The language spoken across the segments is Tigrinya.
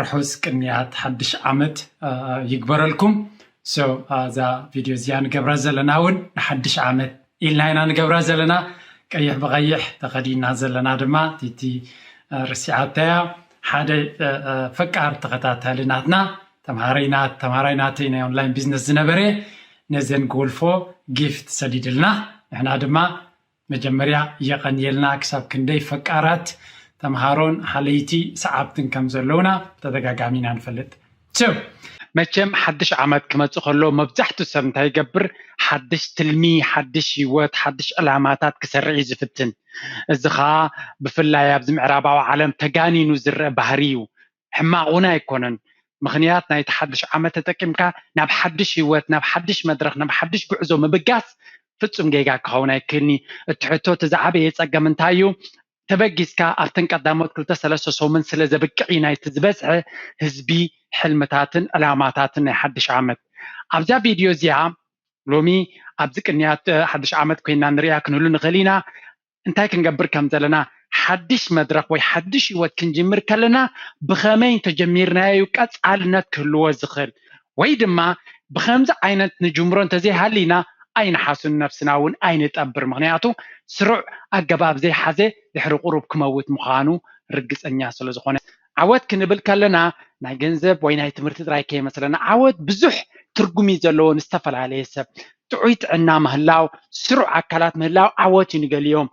ርሑስ ቅንያት ሓድሽ ዓመት ይግበረልኩም። እዛ ቪድዮ እዚኣ ንገብራ ዘለና እውን ንሓድሽ ዓመት ኢልና ኢና ንገብራ ዘለና። ቀይሕ ብቐይሕ ተኸዲና ዘለና ድማ ቲቲ ርሲዓታያ ሓደ ፈቃር ተኸታታሊ ናትና ተምሃራይ ናት ተምሃራይ ናተይ ናይ ኦንላይን ቢዝነስ ዝነበረ ነዘን ጎልፎ ጊፍት ሰዲድልና። ንሕና ድማ መጀመርያ የቐንየልና ክሳብ ክንደይ ፈቃራት ተምሃሮን ሓለይቲ ሰዓብትን ከም ዘለውና ተደጋጋሚ ኢና ንፈልጥ። መቸም ሓድሽ ዓመት ክመፅእ ከሎ መብዛሕቱ ሰብ እንታይ ይገብር? ሓድሽ ትልሚ፣ ሓድሽ ህይወት፣ ሓድሽ ዕላማታት ክሰርዕ እዩ ዝፍትን። እዚ ከዓ ብፍላይ ኣብዚ ምዕራባዊ ዓለም ተጋኒኑ ዝረአ ባህሪ እዩ። ሕማቕ እውን ኣይኮነን። ምኽንያት ናይቲ ሓድሽ ዓመት ተጠቂምካ ናብ ሓድሽ ህይወት፣ ናብ ሓድሽ መድረኽ፣ ናብ ሓድሽ ጉዕዞ ምብጋስ ፍጹም ጌጋ ክኸውን ኣይክእልኒ። እቲ ሕቶ እቲ ዝዓበየ ጸገም እንታይ እዩ? ተበጊስካ ኣብተን ቀዳሞት ክልተ ሰለስተ ሰሙን ስለ ዘብቅዕ እዩ ናይቲ ዝበዝሐ ህዝቢ ሕልምታትን ዕላማታትን ናይ ሓድሽ ዓመት። ኣብዛ ቪድዮ እዚኣ ሎሚ ኣብዚ ቅንያት ሓድሽ ዓመት ኮይና ንሪኣ ክንህሉ ንኽእል ኢና። እንታይ ክንገብር ከም ዘለና ሓድሽ መድረኽ ወይ ሓድሽ ህይወት ክንጅምር ከለና ብኸመይ እንተጀሚርናዮ እዩ ቀፃልነት ክህልዎ ዝኽእል ወይ ድማ ብኸምዚ ዓይነት ንጅምሮ እንተዘይሃሊና ኣይንሓሱን ነብስና እውን ኣይንጠብር። ምኽንያቱ ስሩዕ ኣገባብ ዘይሓዘ ድሕሪ ቁሩብ ክመውት ምዃኑ ርግፀኛ ስለ ዝኾነ ዓወት ክንብል ከለና ናይ ገንዘብ ወይ ናይ ትምህርቲ ጥራይ ከይመስለና ዓወት ብዙሕ ትርጉም እዩ ዘለዎ ንዝተፈላለየ ሰብ። ጥዑይ ጥዕና ምህላው፣ ስሩዕ ኣካላት ምህላው ዓወት እዩ ንገሊኦም።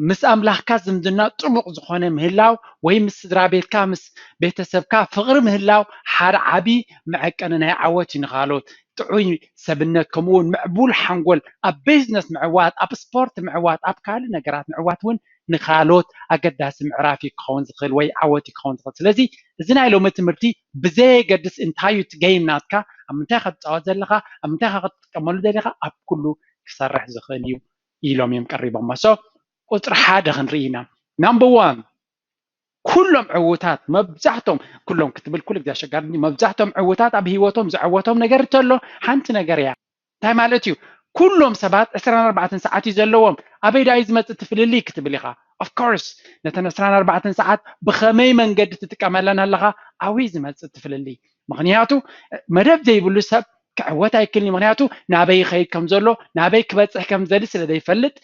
ምስ ኣምላኽካ ዝምድና ጥቡቕ ዝኾነ ምህላው ወይ ምስ ስድራ ቤትካ ምስ ቤተሰብካ ፍቕሪ ምህላው ሓደ ዓቢ መዐቀኒ ናይ ዓወት እዩ ንኻልኦት። ጥዑይ ሰብነት ከምኡ እውን ምዕቡል ሓንጎል ኣብ ቢዝነስ ምዕዋት ኣብ ስፖርት ምዕዋት ኣብ ካልእ ነገራት ምዕዋት እውን ንኻልኦት ኣገዳሲ ምዕራፍ እዩ ክኸውን ዝኽእል ወይ ዓወት እዩ ክኸውን ዝኽእል። ስለዚ እዚ ናይ ሎሚ ትምህርቲ ብዘየገድስ እንታይ እዩ እቲ ጌም ናትካ ኣብ ምንታይ ኢኻ ትፃወት ዘለኻ ኣብ ምንታይ ኢኻ ክትጥቀመሉ ደሊኻ ኣብ ኩሉ ክሰርሕ ዝኽእል እዩ ኢሎም እዮም ቀሪቦሞ። ሶ ቁፅሪ ሓደ ክንርኢ ኢና። ናምበር ዋን ኩሎም ዕውታት መብዛሕቶም ኩሎም ክትብል ኩሉ ግዜ ኣሸጋሪ መብዛሕቶም ዕውታት ኣብ ህይወቶም ዘዕወቶም ነገር እንተሎ ሓንቲ ነገር እያ። እንታይ ማለት እዩ? ኩሎም ሰባት ዕስራን ኣርባዕተን ሰዓት እዩ ዘለዎም። ኣበይ ዳዩ ዝመፅእ ትፍልልይ ክትብል ኢኻ። ኦፍኮርስ ነተን ዕስራን ኣርባዕተን ሰዓት ብኸመይ መንገዲ ትጥቀመለን ኣለኻ ኣብይ ዝመፅእ ትፍልልይ። ምኽንያቱ መደብ ዘይብሉ ሰብ ክዕወት ኣይክልን። ምኽንያቱ ናበይ ይኸይድ ከም ዘሎ ናበይ ክበፅሕ ከም ዘሊ ስለ ዘይፈልጥ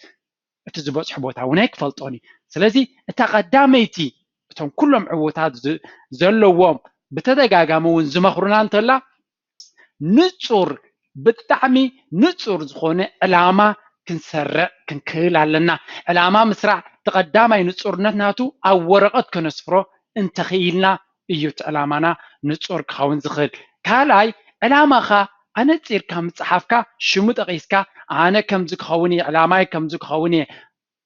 እቲ ዝበፅሑ ቦታ እውን ኣይክፈልጦን እዩ። ስለዚ እታ ቀዳመይቲ እቶም ኩሎም ዕውታት ዘለዎም ብተደጋጋሚ እውን ዝመኽሩና እንተላ ንፁር ብጣዕሚ ንፁር ዝኾነ ዕላማ ክንሰርዕ ክንክእል ኣለና። ዕላማ ምስራዕ ተቐዳማይ ንፁርነት ናቱ ኣብ ወረቐት ከነስፍሮ እንተኽኢልና እዩ እቲ ዕላማና ንፁር ክኸውን ዝኽእል። ካልኣይ ዕላማኻ ኣነፂርካ ምፅሓፍካ ሽሙ ጠቒስካ ኣነ ከምዚ ክኸውን እየ ዕላማይ ከምዚ ክኸውን እየ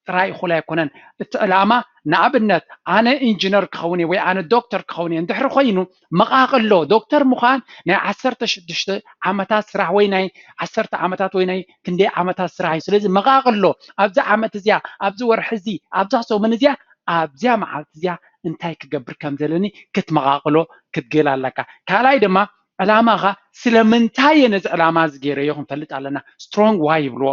ጥራይ እኹል ኣይኮነን። እቲ ዕላማ ንኣብነት ኣነ ኢንጂነር ክኸውን እየ ወይ ኣነ ዶክተር ክኸውን እየ እንድሕሪ ኮይኑ መቓቕሎ ዶክተር ምዃን ናይ ዓሰርተ ሽዱሽተ ዓመታት ስራሕ ወይ ናይ ዓሰርተ ዓመታት ወይ ናይ ክንደይ ዓመታት ስራሕ እዩ። ስለዚ መቓቕሎ ኣብዛ ዓመት እዚኣ ኣብዚ ወርሒ እዚ ኣብዛ ሰሙን እዚኣ ኣብዚኣ መዓልቲ እዚኣ እንታይ ክገብር ከም ዘለኒ ክትመቓቕሎ ክትግል ኣለካ። ካልኣይ ድማ ዕላማኻ ስለምንታይ እየ ነዚ ዕላማ እዚ ገይረዮ ክንፈልጥ ኣለና። ስትሮንግ ዋይ ይብልዎ።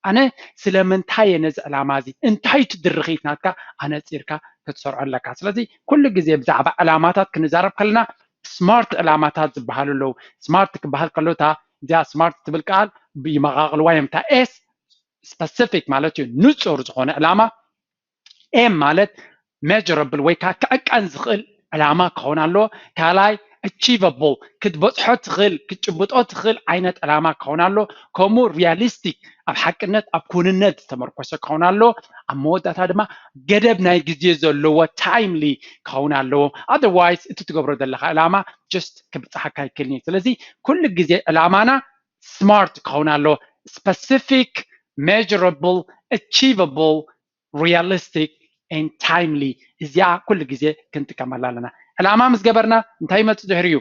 ኣነ ስለምንታይ እየ ነዚ ዕላማ እዚ እንታይ እቲ ድርኺት ናትካ ኣነፂርካ ክትሰርዖ ኣለካ። ስለዚ ኩሉ ግዜ ብዛዕባ ዕላማታት ክንዛረብ ከለና ስማርት ዕላማታት ዝበሃሉ ኣለዉ። ስማርት ክበሃል ከሎ እታ እዚኣ ስማርት ትብል ቃል ይመቓቕልዋ እዮም። እታ ኤስ ስፐሲፊክ ማለት እዩ ንፁር ዝኾነ ዕላማ ኤም ማለት ሜጀረብል ወይ ከዓ ክዕቀን ዝኽእል ዕላማ ክኸውን ኣለዎ። ካልኣይ ኣቺቨብል ክትበፅሖ ትኽእል ክትጭብጦ ትኽእል ዓይነት ዕላማ ክኸውን ኣሎ። ከምኡ ሪያሊስቲክ ኣብ ሓቅነት ኣብ ኩንነት ዝተመርኮሰ ክኸውን ኣሎ። ኣብ መወዳእታ ድማ ገደብ ናይ ግዜ ዘለዎ ታይምሊ ክኸውን ኣለዎ። ኣደርዋይስ እቲ ትገብሮ ዘለካ ዕላማ ጀስት ክብፅሓካ ይክልኒ። ስለዚ ኩሉ ግዜ ዕላማና ስማርት ክኸውን ኣለዎ። ስፐሲፊክ ሜጀረብል ኣቺቨብል ሪያሊስቲክ ን ታይምሊ እዚኣ ኩሉ ግዜ ክንጥቀመላ ኣለና። ዕላማ ምስ ገበርና እንታይ ይመፅእ ድሕሪኡ?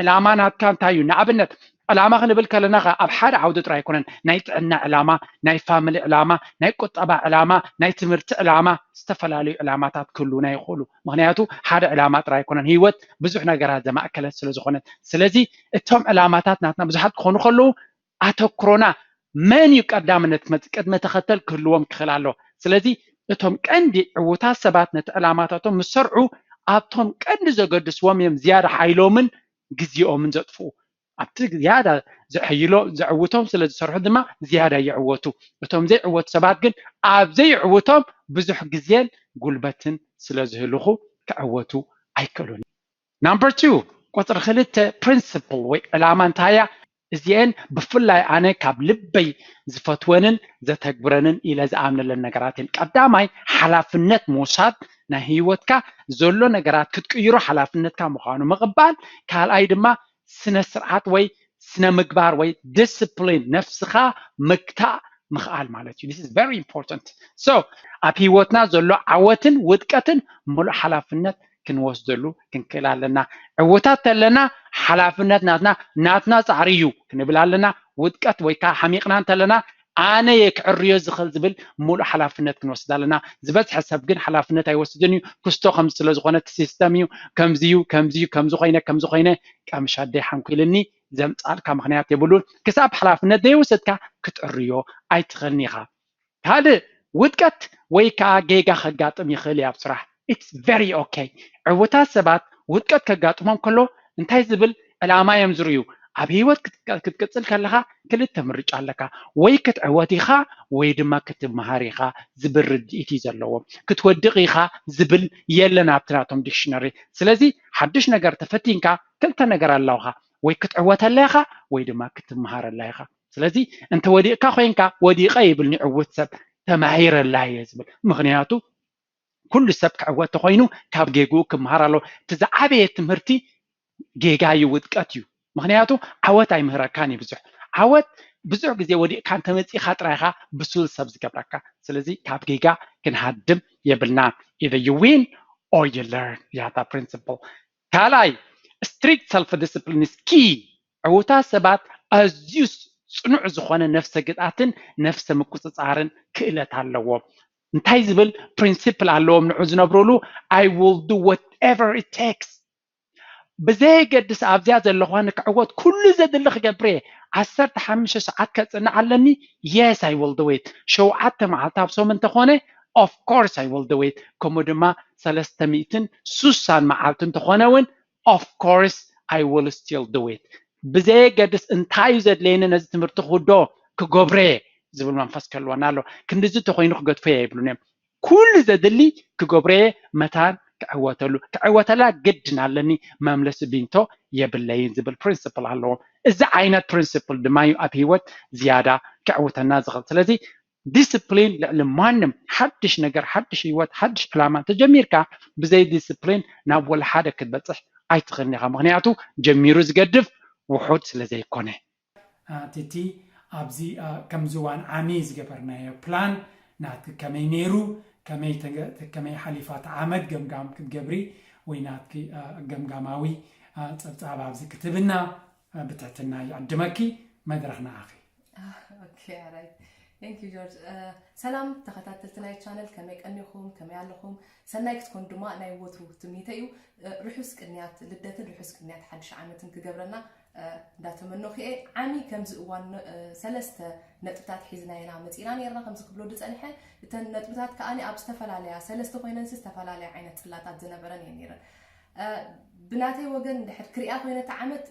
ዕላማ ናትካ እንታይ እዩ? ንኣብነት ዕላማ ክንብል ከለና ከ ኣብ ሓደ ዓውዲ ጥራይ ኣይኮነን። ናይ ጥዕና ዕላማ፣ ናይ ፋሚሊ ዕላማ፣ ናይ ቁጠባ ዕላማ፣ ናይ ትምህርቲ ዕላማ፣ ዝተፈላለዩ ዕላማታት ክህልውና ይኽእሉ። ምክንያቱ ሓደ ዕላማ ጥራይ ኣይኮነን። ህይወት ብዙሕ ነገራት ዘማእከለት ስለ ዝኾነት። ስለዚ እቶም ዕላማታት ናትና ብዙሓት ክኾኑ ከለዉ ኣተክሮና መን እዩ ቀዳምነት ክመፅእ ቅድመ ተኸተል ክህልዎም ክኽእል ኣሎ። ስለዚ እቶም ቀንዲ ዕውታት ሰባት ነቲ ዕላማታቶም ምስ ሰርዑ ኣብቶም ቀንዲ ዘገድስዎም እዮም ዝያዳ ሓይሎምን ግዜኦምን ዘጥፍኡ። ኣብቲ ዝያዳ ዘሐይሎ ዘዕውቶም ስለ ዝሰርሑ ድማ ዝያዳ ይዕወቱ። እቶም ዘይዕወቱ ሰባት ግን ኣብ ዘይዕውቶም ብዙሕ ግዜን ጉልበትን ስለ ዝህልኹ ክዕወቱ ኣይክእሉን። ናምበር ቱ፣ ቁፅሪ ክልተ፣ ፕሪንስፕል ወይ ዕላማ እንታይ እያ? እዚአን ብፍላይ ኣነ ካብ ልበይ ዝፈትወንን ዘተግብረንን ኢለ ዝኣምነለን ነገራት እየን። ቀዳማይ፣ ሓላፍነት ምውሳድ፣ ናይ ህይወትካ ዘሎ ነገራት ክትቅይሮ ሓላፍነትካ ምዃኑ ምቕባል። ካልኣይ ድማ ስነ ስርዓት ወይ ስነ ምግባር ወይ ዲስፕሊን፣ ነፍስኻ ምግታእ ምኽኣል ማለት እዩ። This is very important. So ኣብ ህይወትና ዘሎ ዓወትን ውድቀትን ሙሉእ ሓላፍነት ክንወስደሉ ክንክእል ኣለና። ዕውታት ተለና ሓላፍነት ናትና፣ ናትና ፃዕሪ እዩ ክንብል ኣለና። ውድቀት ወይ ከዓ ሓሚቕና እንተለና ኣነ እየ ክዕርዮ ዝኽእል ዝብል ሙሉእ ሓላፍነት ክንወስድ ኣለና። ዝበዝሐ ሰብ ግን ሓላፍነት ኣይወስድን እዩ። ክስቶ ከም ስለ ዝኾነ እቲ ሲስተም እዩ። ከምዚ እዩ፣ ከምዚ እዩ፣ ከምዚ ኮይነ፣ ከምዚ ኮይነ፣ ቀምሽ ኣደይ ሓንኩልኒ ዘምፃልካ ምኽንያት የብሉን። ክሳብ ሓላፍነት ዘይወሰድካ ክትዕርዮ ኣይትኽእልን ኢኻ። ካልእ፣ ውድቀት ወይ ከዓ ጌጋ ከጋጥም ይኽእል እዩ ኣብ ስራሕ። It's very okay። ዕውታት ሰባት ውድቀት ከጋጥሞም ከሎ እንታይ ዝብል ዕላማ እዮም ዝርእዩ? ኣብ ህይወት ክትቀ- ክትቅፅል ከለኻ ክልተ ምርጫ ኣለካ። ወይ ክትዕወት ኢኻ ወይ ድማ ክትመሃር ኢኻ ዝብል ርድኢት እዩ ዘለዎም። ክትወድቕ ኢኻ ዝብል የለን ኣብቲ ናቶም ዲክሽነሪ። ስለዚ ሓድሽ ነገር ተፈቲንካ ክልተ ነገር ኣለውኻ። ወይ ክትዕወተላ ኢኻ ወይ ድማ ክትመሃረላ ኢኻ። ስለዚ እንተ ወዲቕካ ኮይንካ ወዲቐ ይብል ንዕውት ሰብ፣ ተማሂረላ እየ ዝብል። ምኽንያቱ ኩሉ ሰብ ክዕወት ተኮይኑ ካብ ጌግኡ ክመሃር ኣለዎ። እቲ ዝዓበየ ትምህርቲ ጌጋ እዩ፣ ውድቀት እዩ። ምኽንያቱ ዓወት ኣይምህረካን እዩ ብዙሕ። ዓወት ብዙሕ ግዜ ወዲቕካ እንተመፂእካ ጥራይ ኢኻ ብሱል ሰብ ዝገብረካ። ስለዚ ካብ ጌጋ ክንሃድም የብልና። Either you win or you learn እያ እታ ፕሪንስፕል። ካልኣይ፣ strict self discipline is key። ዕውታት ሰባት ኣዝዩ ጽኑዕ ዝኾነ ነፍሰ ግትኣትን ነፍሰ ምቁጽጻርን ክእለት ኣለዎም። እንታይ ዝብል ፕሪንሲፕል ኣለዎም ንዑ ዝነብሩሉ? I will do whatever it takes። ብዘየገድስ ኣብዚኣ ዘለኹዋ ንክዕወት ኩሉ ዘድሊ ክገብር እየ። ዓሰርተ ሓሙሽተ ሰዓት ከጽንዕ ኣለኒ? Yes, I will do it። ሸውዓተ መዓልቲ ኣብ ሰሙን እንተኾነ of course I will do it። ከምኡ ድማ ሰለስተ ሚእትን ስሳን መዓልቲ እንተኾነ እውን of course I will still do it። ብዘየገድስ እንታይ እዩ ዘድለየኒ ነዚ ትምህርቲ ክውዶ ክገብሮ እየ ዝብል መንፈስ ክህልወና ኣሎ። ክንድዚ እንተኮይኑ ክገድፎ እየ ኣይብሉን እዮም። ኩሉ ዘድሊ ክገብሮ እየ፣ መታን ክዕወተሉ፣ ክዕወተላ ግድን ኣለኒ፣ መምለሲ ቢንቶ የብለይን ዝብል ፕሪንስፕል ኣለዎም። እዚ ዓይነት ፕሪንስፕል ድማ እዩ ኣብ ህይወት ዝያዳ ክዕውተና ዝኽእል። ስለዚ ዲስፕሊን ልዕሊ ማንም። ሓድሽ ነገር፣ ሓድሽ ህይወት፣ ሓድሽ ዕላማ እንተጀሚርካ ብዘይ ዲስፕሊን ናብ ወላ ሓደ ክትበፅሕ ኣይትኽእልን ኢኻ። ምኽንያቱ ጀሚሩ ዝገድፍ ውሑድ ስለ ዘይኮነ። ቲቲ፣ ኣብዚ ከምዚ እዋን ዓሚ ዝገበርናዮ ፕላን ናትኪ ከመይ ነይሩ፣ ከመይ ሓሊፋ እቲ ዓመት ገምጋም ክትገብሪ ወይ ናትኪ ገምጋማዊ ፀብፃብ ኣብዚ ክትብና ብትሕትና ይዕድመኪ። መድረኽ ንዓኺ። ጆርጅ። ሰላም ተኸታተልቲ ናይ ቻነል፣ ከመይ ቀኒኹም? ከመይ ኣለኹም? ሰናይ ክትኮኑ ድማ ናይ ወትሩ ትምኒተይ እዩ። ርሑስ ቅንያት ልደትን ርሑስ ቅንያት ሓድሽ ዓመትን ክገብረና እንዳተመነኹ እየ። ዓሚ ከምዚ እዋን ሰለስተ ነጥብታት ሒዝና ኢና መፂና ነይርና። ከምዚ ክብሎ ዝፀንሐ፣ እተን ነጥብታት ከኣ ኣብ ዝተፈላለያ፣ ሰለስተ ኮይነንሲ ዝተፈላለያ ዓይነት ፅላታት ዝነበረን እየን ነይረን። ብናተይ ወገን እንድሕር ክሪኣ ኮይነ እታ ዓመት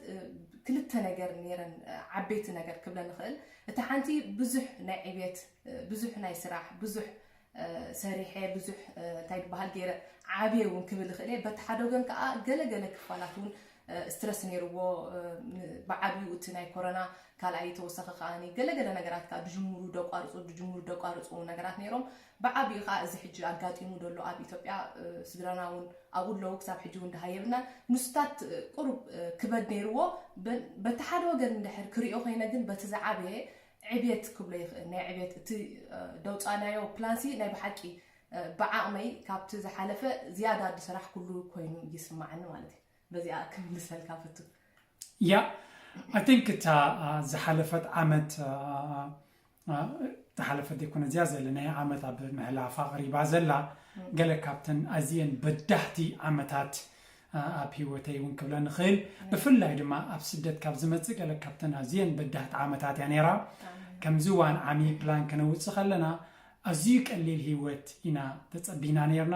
ክልተ ነገር ነይረን ዓበይቲ ነገር ክብለ ንኽእል። እታ ሓንቲ ብዙሕ ናይ ዕብየት፣ ብዙሕ ናይ ስራሕ፣ ብዙሕ ሰሪሐ፣ ብዙሕ እንታይ ዝበሃል ገይረ ዓብየ እውን ክብል ይኽእል እየ። በቲ ሓደ ወገን ከዓ ገለገለ ክፋላት እውን ስትረስ ነይርዎ። ብዓብዩ እቲ ናይ ኮረና ካልኣይ ተወሳኺ ከዓኒ ገለገለ ነገራት ከዓ ድጅምሩ ደቋርፁ ድጅምሩ ደቋርፁ ነገራት ነይሮም። ብዓብዩ ከዓ እዚ ሕጂ ኣጋጢሙ ዘሎ ኣብ ኢትዮጵያ ስድራና እውን ኣብኡ ኣለዉ ክሳብ ሕጂ እውን ድሃ የብልናን። ንሱታት ቁሩብ ክበድ ነይርዎ። በቲ ሓደ ወገን እንድሕር ክሪኦ ኮይነ ግን በቲ ዝዓበየ ዕብየት ክብሎ ይኽእል። ናይ ዕብየት እቲ ደውፃናዮ ፕላንሲ ናይ ብሓቂ ብዓቕመይ ካብቲ ዝሓለፈ ዝያዳ ዝሰራሕኩሉ ኮይኑ ይስማዓኒ ማለት እዩ። በዚኣ ክምልሰልካ ፈቱ። ያ I think እታ ዝሓለፈት ዓመት ዝሓለፈት ዘይኮነ እዚኣ ዘለናያ ዓመት ኣብ ምሕላፋ ቀሪባ ዘላ ገለ ካብተን ኣዝየን በዳህቲ ዓመታት ኣብ ህይወተይ እውን ክብለ ንኽእል። ብፍላይ ድማ ኣብ ስደት ካብ ዝመፅእ ገለ ካብተን ኣዝየን በዳህቲ ዓመታት እያ ነይራ። ከምዚ እዋን ዓሚ ፕላን ከነውፅእ ከለና ኣዝዩ ቀሊል ህይወት ኢና ተጸቢና ነርና።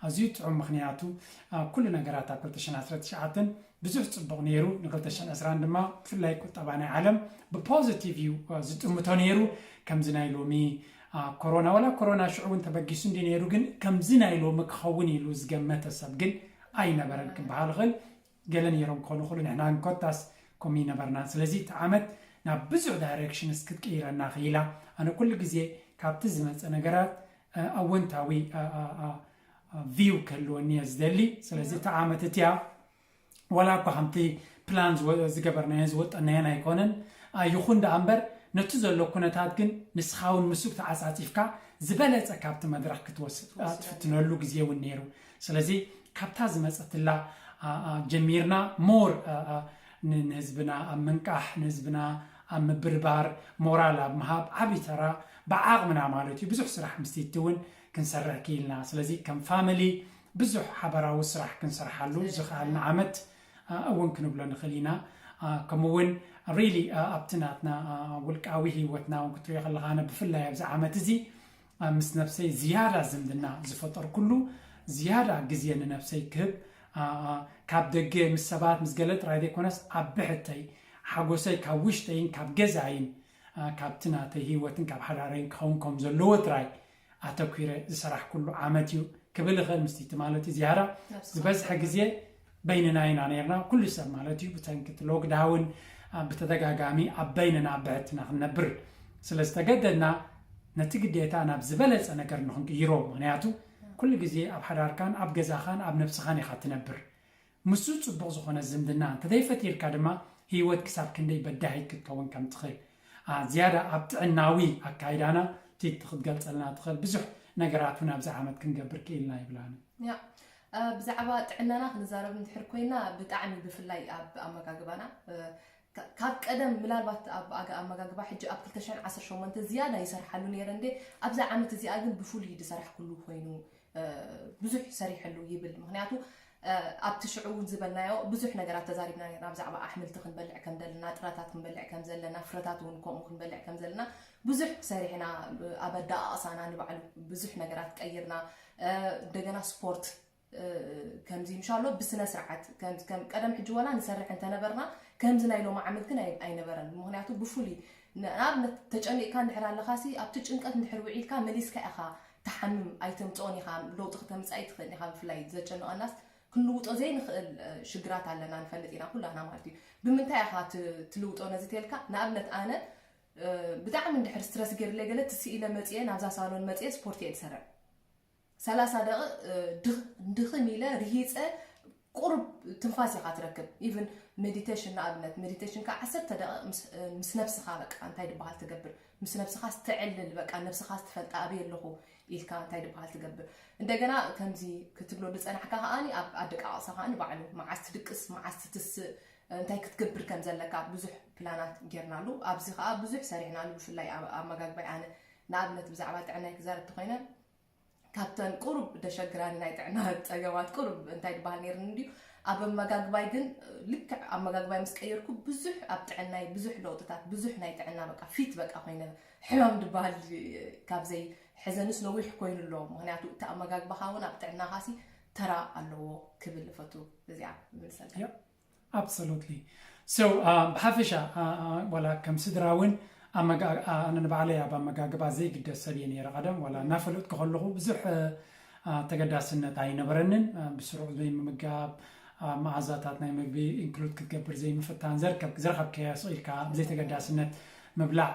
ኣዝዩ ጥዑም፣ ምኽንያቱ ኩሉ ነገራት ኣብ ክልተ ሽሕን ዓሰርተ ትሽዓተን ብዙሕ ጽቡቕ ነይሩ። ን ክልተ ሽሕን ዕስራን ድማ ብፍላይ ቁጠባ ናይ ዓለም ብፖዚቲቭ እዩ ዝጥምቶ ነይሩ። ከምዚ ናይ ሎሚ ኮሮና፣ ዋላ ኮሮና ሽዑ እውን ተበጊሱ እንዲ ነይሩ፣ ግን ከምዚ ናይ ሎሚ ክኸውን ኢሉ ዝገመተ ሰብ ግን ኣይነበረን ክበሃል ይኽእል። ገለ ነይሮም ክኾኑ ይኽእሉ፣ ንሕና ግን ኮታስ ከምኡ ይነበርና። ስለዚ እቲ ዓመት ናብ ብዙሕ ዳይሬክሽንስ ክትቅይረና ክኢላ። ኣነ ኩሉ ግዜ ካብቲ ዝመፀ ነገራት ኣወንታዊ ቪው ክህልወኒ እየ ዝደሊ። ስለዚ እቲ ዓመት እቲያ ዋላ እኳ ከምቲ ፕላን ዝገበርናዮ ዝወጠናዮን ኣይኮነን። ይኹን ደኣ እምበር ነቲ ዘሎ ኩነታት ግን ንስኻ እውን ምስኡ ተዓፃፂፍካ ዝበለፀ ካብቲ መድረኽ ክትወስድ ትፍትነሉ ግዜ እውን ነይሩ። ስለዚ ካብታ ዝመፀትላ ጀሚርና ሞር ንህዝብና ኣብ ምንቃሕ፣ ንህዝብና ኣብ ምብርባር፣ ሞራል ኣብ ምሃብ ዓብዪ ተራ ብዓቕምና ማለት እዩ ብዙሕ ስራሕ ምስቲ እውን ክንሰርሕ ክኢልና። ስለዚ ከም ፋሚሊ ብዙሕ ሓበራዊ ስራሕ ክንሰርሓሉ ዝኸኣልና ዓመት እውን ክንብሎ ንኽእል ኢና። ከምኡ እውን ሪሊ ኣብቲ ናትና ውልቃዊ ህይወትና እውን ክትሪኦ ከለኻ፣ ኣነ ብፍላይ ኣብዚ ዓመት እዚ ምስ ነብሰይ ዝያዳ ዝምድና ዝፈጠርኩሉ፣ ዝያዳ ግዜ ንነብሰይ ክህብ፣ ካብ ደገ ምስ ሰባት ምስ ገለ ጥራይ ዘይኮነስ ኣብ ብሕተይ ሓጎሰይ ካብ ውሽጠይን ካብ ገዛይን ካብቲ ናተይ ህይወትን ካብ ሓዳረይን ክኸውን ከም ዘለዎ ጥራይ ኣተኲረ ዝሰራሕኩሉ ዓመት እዩ ክብል እኽእል። ምስቲ ማለት እዩ ዝያዳ ዝበዝሐ ግዜ በይንና ኢና ነርና። ኩሉ ሰብ ማለት እዩ ብሰንኪ እቲ ሎክዳውን ብተደጋጋሚ ኣብ በይንና ብሕትና ክንነብር ስለ ዝተገደድና፣ ነቲ ግዴታ ናብ ዝበለጸ ነገር ንኽንቅይሮ። ምኽንያቱ ኩሉ ግዜ ኣብ ሓዳርካን ኣብ ገዛኻን ኣብ ነብስኻን ኢኻ ትነብር። ምስኡ ጽቡቕ ዝኾነ ዝምድና እንተዘይፈጢርካ ድማ ህይወት ክሳብ ክንደይ በዳሂት ክትከውን ከም ትኽእል፣ ዝያዳ ኣብ ጥዕናዊ ኣካይዳና ቲቲ ክትገልጸልና ትኽእል ብዙሕ ነገራት እውን ኣብዚ ዓመት ክንገብር ክኢልና ይብላኒ። ያ ብዛዕባ ጥዕናና ክንዛረብ እንድሕር ኮይና፣ ብጣዕሚ ብፍላይ ኣብ ኣመጋግባና ካብ ቀደም ምናልባት ኣብ ኣመጋግባ ሕጂ ኣብ ክልተ ሽሕን ዓሰርተ ሸሞንተን ዝያዳ ይሰርሓሉ ነይረ እንዴ፣ ኣብዛ ዓመት እዚኣ ግን ብፍሉይ ዝሰራሕኩሉ ኮይኑ ብዙሕ ሰሪሐሉ ይብል። ምክንያቱ ኣብቲ ሽዑ እውን ዝበልናዮ ብዙሕ ነገራት ተዛሪብና ነርና፣ ብዛዕባ ኣሕምልቲ ክንበልዕ ከም ዘለና፣ ጥራታት ክንበልዕ ከም ዘለና፣ ፍረታት እውን ከምኡ ክንበልዕ ከም ዘለና ብዙሕ ሰሪሕና። ኣብ ኣደኣቕሳና ንባዕሉ ብዙሕ ነገራት ቀይርና። እንደገና ስፖርት ከምዚ ምሻሎ ብስነ ስርዓት ከም ቀደም ሕጂ ዋላ ንሰርሕ እንተነበርና ከምዚ ናይ ሎሚ ዓመት ግን ኣይነበረን። ምክንያቱ ብፍሉይ ንኣብነት ተጨኒቕካ እንድሕር ኣለኻሲ ኣብቲ ጭንቀት እንድሕር ውዒልካ መሊስካ ኢኻ ትሓምም፣ ኣይተምፅኦን ኢኻ፣ ለውጢ ክተምፅእ ኣይትኽእል ኢኻ። ብፍላይ ዘጨንቐናስ ክንልውጦ ዘይንኽእል ሽግራት ኣለና ንፈልጥ ኢና ኩላና ማለት እዩ። ብምንታይ ኢኻ ትልውጦ ነዚ ተልካ? ንኣብነት ኣነ ብጣዕሚ እንድሕር ስትረስ ገይርለይ ገለ ትስኢለ መፅየ ናብዛ ሳሎን መፅየ ስፖርት እየ ዝሰርዕ። ሰላሳ ደቂቕ ድኽም ኢለ ርሂፀ ቁሩብ ትንፋስ ኢኻ ትረክብ። ኢቭን ሜዲቴሽን ንኣብነት ሜዲቴሽን ካ ዓሰርተ ደቂቕ ምስ ነብስኻ በቃ እንታይ ድበሃል ትገብር፣ ምስ ነብስኻ ስተዕልል በቃ ነብስኻ ስትፈልጣ ኣበይ ኣለኹ ኢልካ እንታይ ድበሃል ትገብር። እንደገና ከምዚ ክትብሎ ዝፀናሕካ ከኣኒ ኣብ ኣደቃቕሳ ከኣኒ ባዕሉ መዓስ ትድቅስ መዓስ ትትስእ እንታይ ክትገብር ከም ዘለካ ብዙሕ ፕላናት ጌርናሉ። ኣብዚ ከዓ ብዙሕ ሰሪሕናሉ። ብፍላይ ኣብ ኣመጋግባይ ኣነ ንኣብነት ብዛዕባ ጥዕናይ ክዛረብ ተኮይነ ካብተን ቁሩብ ደሸግራኒ ናይ ጥዕና ፀገማት ቁሩብ እንታይ ዝበሃል ነይርኒ እንድዩ ኣብ ኣመጋግባይ ግን ልክዕ ኣመጋግባይ ምስ ቀየርኩ ብዙሕ ኣብ ጥዕናይ ብዙሕ ለውጥታት ብዙሕ ናይ ጥዕና በቃ ፊት በቃ ኮይነ ሕማም ዝበሃል ካብዘይ ሕዘንስ ነዊሕ ኮይኑ ኣሎ። ምክንያቱ እቲ ኣመጋግባኻ እውን ኣብ ጥዕናኻ ሲ ተራ ኣለዎ ክብል እፈቱ። እዚኣ ምልሰልካ። Absolutely. So ብሓፈሻ ዋላ ከም ስድራ እውን ኣነ ንባዕለይ ኣብ ኣመጋግባ ዘይግደስ ሰብ እየ ነይረ ቀደም። ዋላ እናፈለጥኩ ከለኹ ብዙሕ ተገዳስነት ኣይነበረንን። ብስሩዕ ዘይምምጋብ፣ መኣዛታት ናይ ምግቢ ኢንክሉድ ክትገብር ዘይምፍታን፣ ዝረኸብካዮ ስቕ ኢልካ ብዘይተገዳስነት ምብላዕ።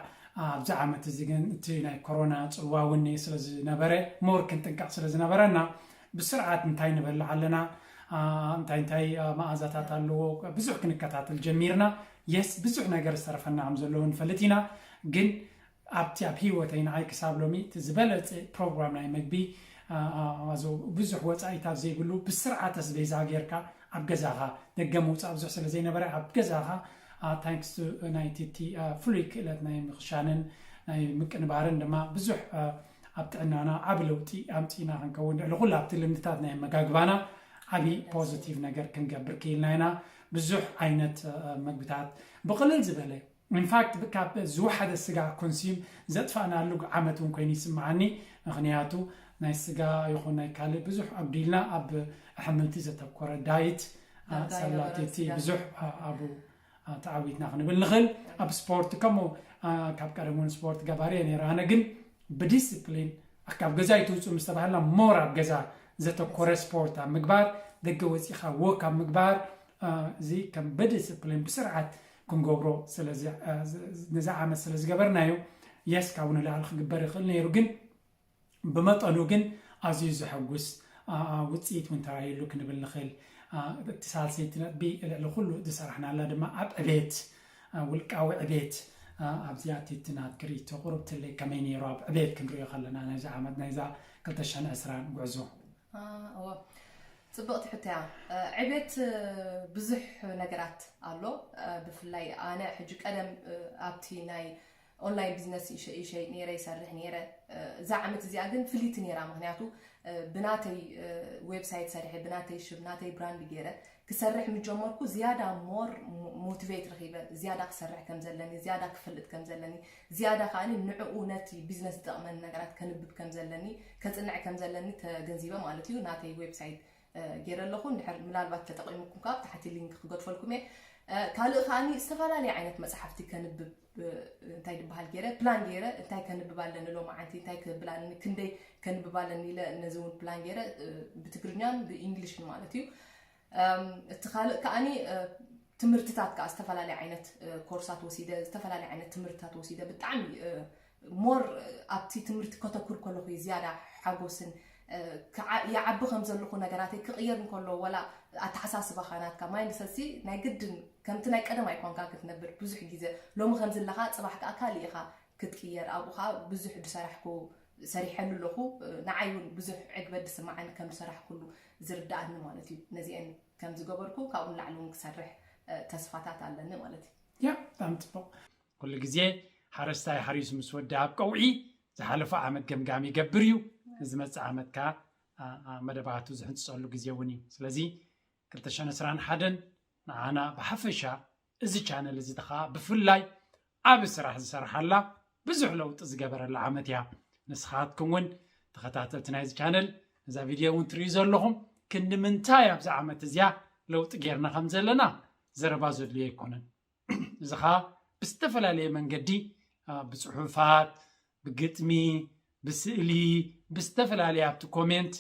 ኣብዚ ዓመት እዚ ግን እቲ ናይ ኮሮና ፅልዋ እውን ስለ ዝነበረ ሞር ክንጥንቀቕ ስለ ዝነበረና ብስርዓት እንታይ ንበልዕ ኣለና፣ እንታይ እንታይ መኣዛታት ኣለዎ ብዙሕ ክንከታተል ጀሚርና። የስ ብዙሕ ነገር ዝተረፈና ከም ዘለዎ ንፈልጥ ኢና፣ ግን ኣብቲ ኣብ ህይወተይ ንዓይ ክሳብ ሎሚ እቲ ዝበለፀ ፕሮግራም ናይ መግቢ ብዙሕ ወፃኢታት ዘይብሉ ብስርዓት ኣስቤዛ ጌርካ ኣብ ገዛኻ ደገ ምውፃእ ብዙሕ ስለ ዘይነበረ ኣብ ገዛኻ ታንክስ ናይቲ እቲ ፍሉይ ክእለት ናይ ምኽሻንን ናይ ምቅንባርን ድማ ብዙሕ ኣብ ጥዕናና ዓቢ ለውጢ ኣምፂና ክንከውን ልዕሊ ኩሉ ኣብቲ ልምድታት ናይ ኣመጋግባና ዓቢ ፖዚቲቭ ነገር ክንገብር ክኢልና ኢና። ብዙሕ ዓይነት መግብታት ብቕልል ዝበለ ኢንፋክት ካብ ዝወሓደ ስጋ ኮንሲም ዘጥፋእናሉ ዓመት እውን ኮይኑ ይስምዓኒ። ምክንያቱ ናይ ስጋ ይኹን ናይ ካልእ ብዙሕ ኣጉዲልና ኣብ ኣሕምልቲ ዘተኮረ ዳይት፣ ዳርዳር ሰላቲቲ ነገራት ስጋ። ብዙሕ ኣብኡ ተዓዊትና ክንብል ንኽእል። ኣብ ስፖርት ከምኡ ካብ ቀደም እውን ስፖርት ገባሪ እየ ነይረ። ኣነ ግን ብዲስፕሊን ካብ ገዛ ይትውፅኡ ምስ ተባሃልና ሞር ኣብ ገዛ ዘተኮረ ስፖርት ኣብ ምግባር፣ ደገ ወፂኻ ወክ ኣብ ምግባር፣ እዚ ከም ብዲስፕሊን ብስርዓት ክንገብሮ ነዚ ዓመት ስለ ዝገበርናዮ፣ የስ ካብኡ ንላዕሊ ክግበር ይኽእል ነይሩ፣ ግን ብመጠኑ ግን ኣዝዩ ዘሐጉስ ውፅኢት እውን ተራእዩሉ ክንብል ንኽእል። እቲ ሳልሰይቲ ነጥቢ ልዕሊ ኩሉ ዝሰራሕናላ ድማ ኣብ ዕቤት፣ ውልቃዊ ዕቤት ኣብዚኣ ቲቲ ናትኪ ርእይቶ ቁሩብ ትለይ ከመይ ነይሩ ኣብ ዕቤት ክንሪኦ ከለና ናይዚ ዓመት ናይዛ ክልተ ሽሕን ዕስራን ጉዕዞ? እዎ፣ ፅብቕቲ ሕቶ እያ። ዕቤት ብዙሕ ነገራት ኣሎ። ብፍላይ ኣነ ሕጂ ቀደም ኣብቲ ናይ ኦንላይን ቢዝነስ ይሸይጥ ነይረ፣ ይሰርሕ ነይረ። እዛ ዓመት እዚኣ ግን ፍልይቲ ነይራ፣ ምክንያቱ ብናተይ ዌብሳይት ሰሪሐ፣ ብናተይ ሽም፣ ናተይ ብራንድ ገይረ ክሰርሕ ምጀመርኩ ዝያዳ ሞር ሞቲቬት ረኺበ፣ ዝያዳ ክሰርሕ ከም ዘለኒ፣ ዝያዳ ክፈልጥ ከም ዘለኒ፣ ዝያዳ ከዓኒ ንዕኡ ነቲ ቢዝነስ ዝጠቕመኒ ነገራት ከንብብ ከም ዘለኒ፣ ከጽንዕ ከም ዘለኒ ተገንዚበ ማለት እዩ። ናተይ ዌብሳይት ገይረ ኣለኹ። እንድሕር ምናልባት ተጠቒምኩም ካብ ታሕቲ ሊንክ ክገድፈልኩም እየ። ካልእ ከዓኒ ዝተፈላለየ ዓይነት መፅሓፍቲ ከንብብ እንታይ ዝበሃል ገይረ ፕላን ገይረ እንታይ ከንብብ ኣለኒ ሎማዓንቲ እንታይ ክብል ኣለኒ ክንደይ ከንብብ ኣለኒ ኢለ ነዚ እውን ፕላን ገይረ ብትግርኛን ብእንግሊሽን ማለት እዩ። እቲ ካልእ ከዓኒ ትምህርትታት ከዓ ዝተፈላለየ ዓይነት ኮርሳት ወሲደ ዝተፈላለየ ዓይነት ትምህርትታት ወሲደ ብጣዕሚ ሞር ኣብቲ ትምህርቲ ከተኩር ከለኹ እዩ ዝያዳ ሓጎስን ይዓቢ ከም ዘለኹ ነገራተይ ክቕየር እንከሎ ወላ ኣተሓሳስባኻ ናትካ ማይንድሰት ሲ ናይ ግድን ከምቲ ናይ ቀደም ኣይኮንካ ክትነብር ብዙሕ ግዜ ሎሚ ከምዚ ኣለኻ ፅባሕ ከዓ ካልእ ኢኻ ክትቅየር ኣብኡ ከዓ ብዙሕ ዝሰራሕኩ ሰሪሐሉ ኣለኹ ንዓይ እውን ብዙሕ ዕግበት ዝስማዓኒ ከም ዝሰራሕኩሉ ዝርዳኣኒ ማለት እዩ ነዚአን ከም ዝገበርኩ ካብኡ ንላዕሊ እውን ክሰርሕ ተስፋታት ኣለኒ ማለት እዩ ያ ብጣዕሚ ፅቡቅ ኩሉ ግዜ ሓረስታይ ሓሪሱ ምስ ወዲ ኣብ ቀውዒ ዝሓለፈ ዓመት ገምጋም ይገብር እዩ ንዝመፅእ ዓመት ከዓ መደባቱ ዝሕንፅፀሉ ግዜ እውን እዩ ስለዚ ክልተ ሽሕን ዕስራን ሓደን ንዓና ብሓፈሻ እዚ ቻነል እዚ ከዓ ብፍላይ ዓብ ስራሕ ዝሰርሓላ ብዙሕ ለውጢ ዝገበረላ ዓመት እያ ንስኻትኩም እውን ተኸታተልቲ ናይዚ ቻነል ነዛ ቪድዮ እውን ትርእዩ ዘለኹም ክንዲ ምንታይ ኣብዚ ዓመት እዚኣ ለውጢ ጌርና ከም ዘለና ዘረባ ዘድልዮ ኣይኮነን እዚ ከዓ ብዝተፈላለየ መንገዲ ብፅሑፋት ብግጥሚ ብስእሊ ብዝተፈላለየ ኣብቲ ኮሜንት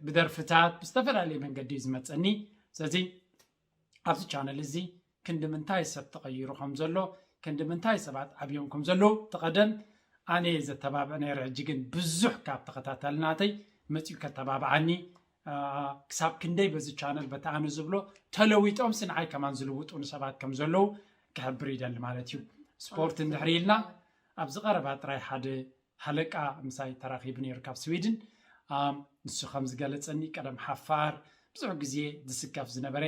ብደርፍታት ብዝተፈላለየ መንገዲ እዩ ዝመፀኒ ስለዚ ኣብዚ ቻነል እዚ ክንዲ ምንታይ ሰብ ተቐይሩ ከም ዘሎ ክንዲ ምንታይ ሰባት ዓብዮም ከም ዘለዉ ተቐደም ኣነ ዘተባብዕ ነይረ ሕጂ ግን ብዙሕ ካብ ተኸታታሊ ናተይ መፅኡ ከተባብዓኒ ክሳብ ክንደይ በዚ ቻነል በቲ ኣነ ዝብሎ ተለዊጦምሲ ንዓይ ከማን ዝልውጡኒ ሰባት ከም ዘለዉ ክሕብር ይደሊ ማለት እዩ ስፖርት እንድሕር ኢልና ኣብዚ ቀረባ ጥራይ ሓደ ሃለቃ ምሳይ ተራኺቡ ነይሩ ካብ ስዊድን ንሱ ከም ዝገለፀኒ ቀደም ሓፋር ብዙሕ ግዜ ዝስከፍ ዝነበረ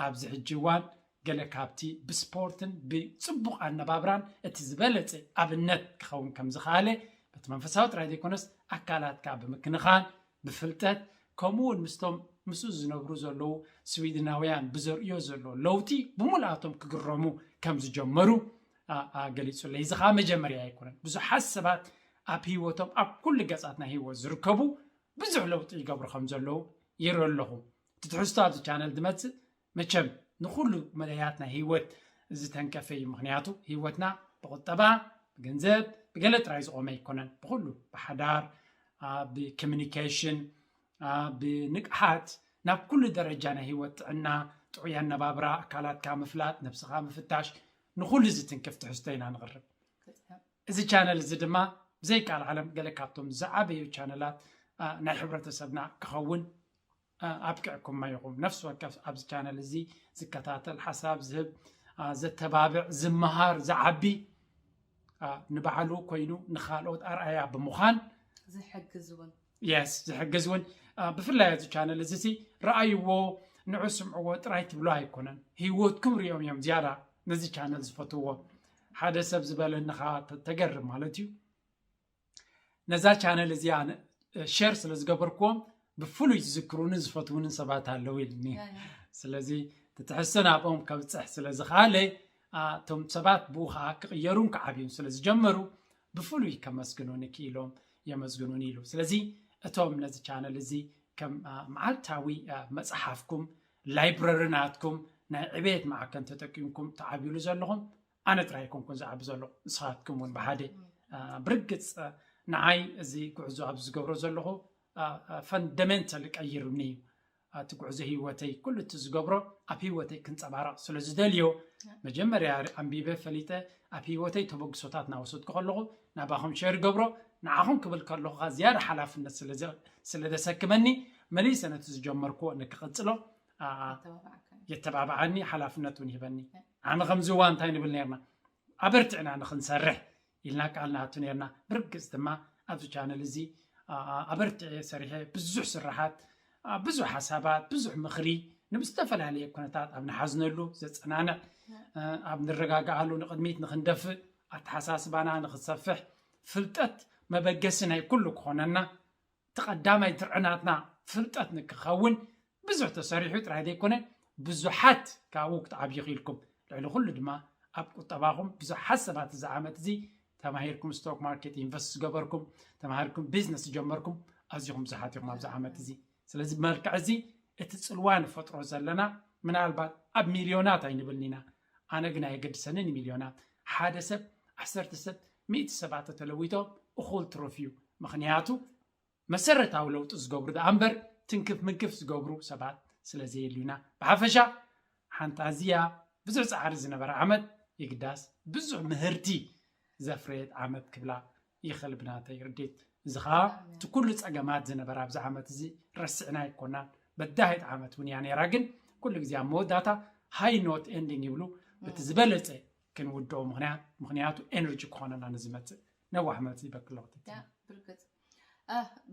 ኣብዚ ሕጂ እዋን ገለ ካብቲ ብስፖርትን ብፅቡቕ ኣነባብራን እቲ ዝበለፀ ኣብነት ክኸውን ከም ዝኸኣለ በቲ መንፈሳዊ ጥራይ ዘይኮነስ ኣካላት ከዓ ብምክንኻን ብፍልጠት ከምኡ እውን ምስቶም ምስኡ ዝነብሩ ዘለዉ ስዊድናውያን ብዘርእዮ ዘሎ ለውጢ ብምልኣቶም ክግረሙ ከም ዝጀመሩ ገሊፁለይ እዚ ከዓ መጀመርያ ኣይኮነን ብዙሓት ሰባት ኣብ ህይወቶም ኣብ ኩሉ ገፃት ናይ ህይወት ዝርከቡ ብዙሕ ለውጢ ይገብሩ ከም ዘለዉ ይርኢ ኣለኹ እቲ ትሕዝቶ ኣብዚ ቻነል ዝመፅእ መቸም ንኩሉ መለያት ናይ ህይወት ዝተንከፈ እዩ ምክንያቱ ህይወትና ብቁጠባ ብገንዘብ ብገለ ጥራይ ዝቆመ ኣይኮነን ብኩሉ ብሓዳር ብኮሚኒኬሽን ብንቅሓት ናብ ኩሉ ደረጃ ናይ ህይወት ጥዕና ጥዑይ ኣነባብራ ኣካላትካ ምፍላጥ ነብስኻ ምፍታሽ ንኩሉ ዝትንክፍ ትሕዝቶ ኢና ንቕርብ እዚ ቻነል እዚ ድማ ብዘይ ቃል ዓለም ገለ ካብቶም ዝዓበዩ ቻነላት ናይ ሕብረተሰብና ክኸውን ኣብቅዕኩማ ኢኹም ነፍሲ ወከፍ ኣብዚ ቻነል እዚ ዝከታተል ሓሳብ ዝህብ ዘተባብዕ ዝመሃር ዝዓቢ ንባዕሉ ኮይኑ ንካልኦት ኣርኣያ ብምዃን ዝሕግዝ እውን የስ ዝሕግዝ እውን ብፍላይ እዚ ቻነል እዚ ሲ ረኣይዎ ንዑ ስምዕዎ ጥራይ ትብሎ ኣይኮነን ህይወትኩም ሪኦም እዮም ዝያዳ ነዚ ቻነል ዝፈትዎ ሓደ ሰብ ዝበለኒ ከዓ ተገርም ማለት እዩ ነዛ ቻነል እዚኣ ሸር ስለ ዝገበርክዎም ብፍሉይ ዝዝክሩንን ዝፈትውንን ሰባት ኣለዉ ኢልኒ ስለዚ ትትሕዝቶ ናብኦም ከብፅሕ ስለ ዝኸኣለ እቶም ሰባት ብኡ ከዓ ክቕየሩን ክዓብዩን ስለ ዝጀመሩ ብፍሉይ ከመስግኑኒ ክኢሎም የመስግኑኒ ኢሉ። ስለዚ እቶም ነዚ ቻነል እዚ ከም መዓልታዊ መፅሓፍኩም፣ ላይብረሪ ናትኩም፣ ናይ ዕቤት ማዕከን ተጠቂምኩም ትዓብዩሉ ዘለኹም ኣነ ጥራይ ኣይኮንኩን ዝዓቢ ዘለኹ፣ ንስኻትኩም እውን ብሓደ ብርግፅ ንዓይ እዚ ጉዕዞ ኣብዚ ዝገብሮ ዘለኹ ፈንደሜንታል ቀይሩኒ እዩ። እቲ ጉዕዞ ህይወተይ ኩሉ እቲ ዝገብሮ ኣብ ህይወተይ ክንፀባረቕ ስለ ዝደልዮ መጀመርያ ኣንቢበ ፈሊጠ ኣብ ህይወተይ ተበግሶታት እናወሰድኩ ከለኹ ናባኹም ሸር ገብሮ። ንዓኹም ክብል ከለኹ ዝያዳ ሓላፍነት ስለ ዘሰክመኒ መሊሰ ነቲ ዝጀመርኩዎ ንክቕፅሎ የተባብዓኒ፣ ሓላፍነት እውን ይህበኒ። ኣነ ከምዚ እዋን እንታይ ንብል ነርና? ኣበርቲዕና ንክንሰርሕ ኢልና ቃል ንኣቱ ነርና። ብርግፅ ድማ ኣብዚ ቻነል እዚ ኣበርቲዐ ሰሪሐ ብዙሕ ስራሓት፣ ብዙሕ ሓሳባት፣ ብዙሕ ምኽሪ ንብዝተፈላለየ ኩነታት ኣብ ንሓዝነሉ ዘፀናንዕ፣ ኣብ ንረጋግኣሉ ንቕድሚት ንክንደፍእ ኣተሓሳስባና ንክሰፍሕ ፍልጠት መበገሲ ናይ ኩሉ ክኾነና እቲ ቀዳማይ ድርዕናትና ፍልጠት ንክኸውን ብዙሕ ተሰሪሑ ጥራይ ዘይኮነ ብዙሓት ካብኡ ክትዓብዩ ክኢልኩም። ልዕሊ ኩሉ ድማ ኣብ ቁጠባኹም ብዙሓት ሰባት እዚ ዓመት እዚ ተማሂርኩም ስቶክ ማርኬት ኢንቨስት ዝገበርኩም ተማሂርኩም ቢዝነስ ዝጀመርኩም ኣዚኹም ብዙሓት ኢኹም ኣብዚ ዓመት እዚ። ስለዚ ብመልክዕ እዚ እቲ ፅልዋ ንፈጥሮ ዘለና ምናልባት ኣብ ሚልዮናት ኣይንብልን ኢና። ኣነ ግን ኣየገድሰንን ሚልዮናት ሓደ ሰብ ዓሰርተ ሰብ ሚእቲ ሰባት ተተለዊጦም እኹል ትሩፍ እዩ። ምክንያቱ መሰረታዊ ለውጢ ዝገብሩ ደኣ እምበር ትንክፍ ምንክፍ ዝገብሩ ሰባት ስለ ዘየልዩና ብሓፈሻ ሓንቲ ኣዝያ ብዙሕ ፃዕሪ ዝነበረ ዓመት የግዳስ ብዙሕ ምህርቲ ዘፍረየት ዓመት ክብላ ይኽእል ብናተይ ርዴት። እዚ ከዓ እቲ ኩሉ ፀገማት ዝነበረ ኣብዚ ዓመት እዚ ረስዕና ኣይኮናን። በዳሂት ዓመት እውን እያ ነይራ፣ ግን ኩሉ ግዜ ኣብ መወዳእታ ሃይ ኖት ኤንዲንግ ይብሉ። በቲ ዝበለፀ ክንውድኦ ምክንያት ምክንያቱ ኤነርጂ ክኾነና ንዝመፅእ ነዋሕ መልሲ ይበክሎ ክትትል።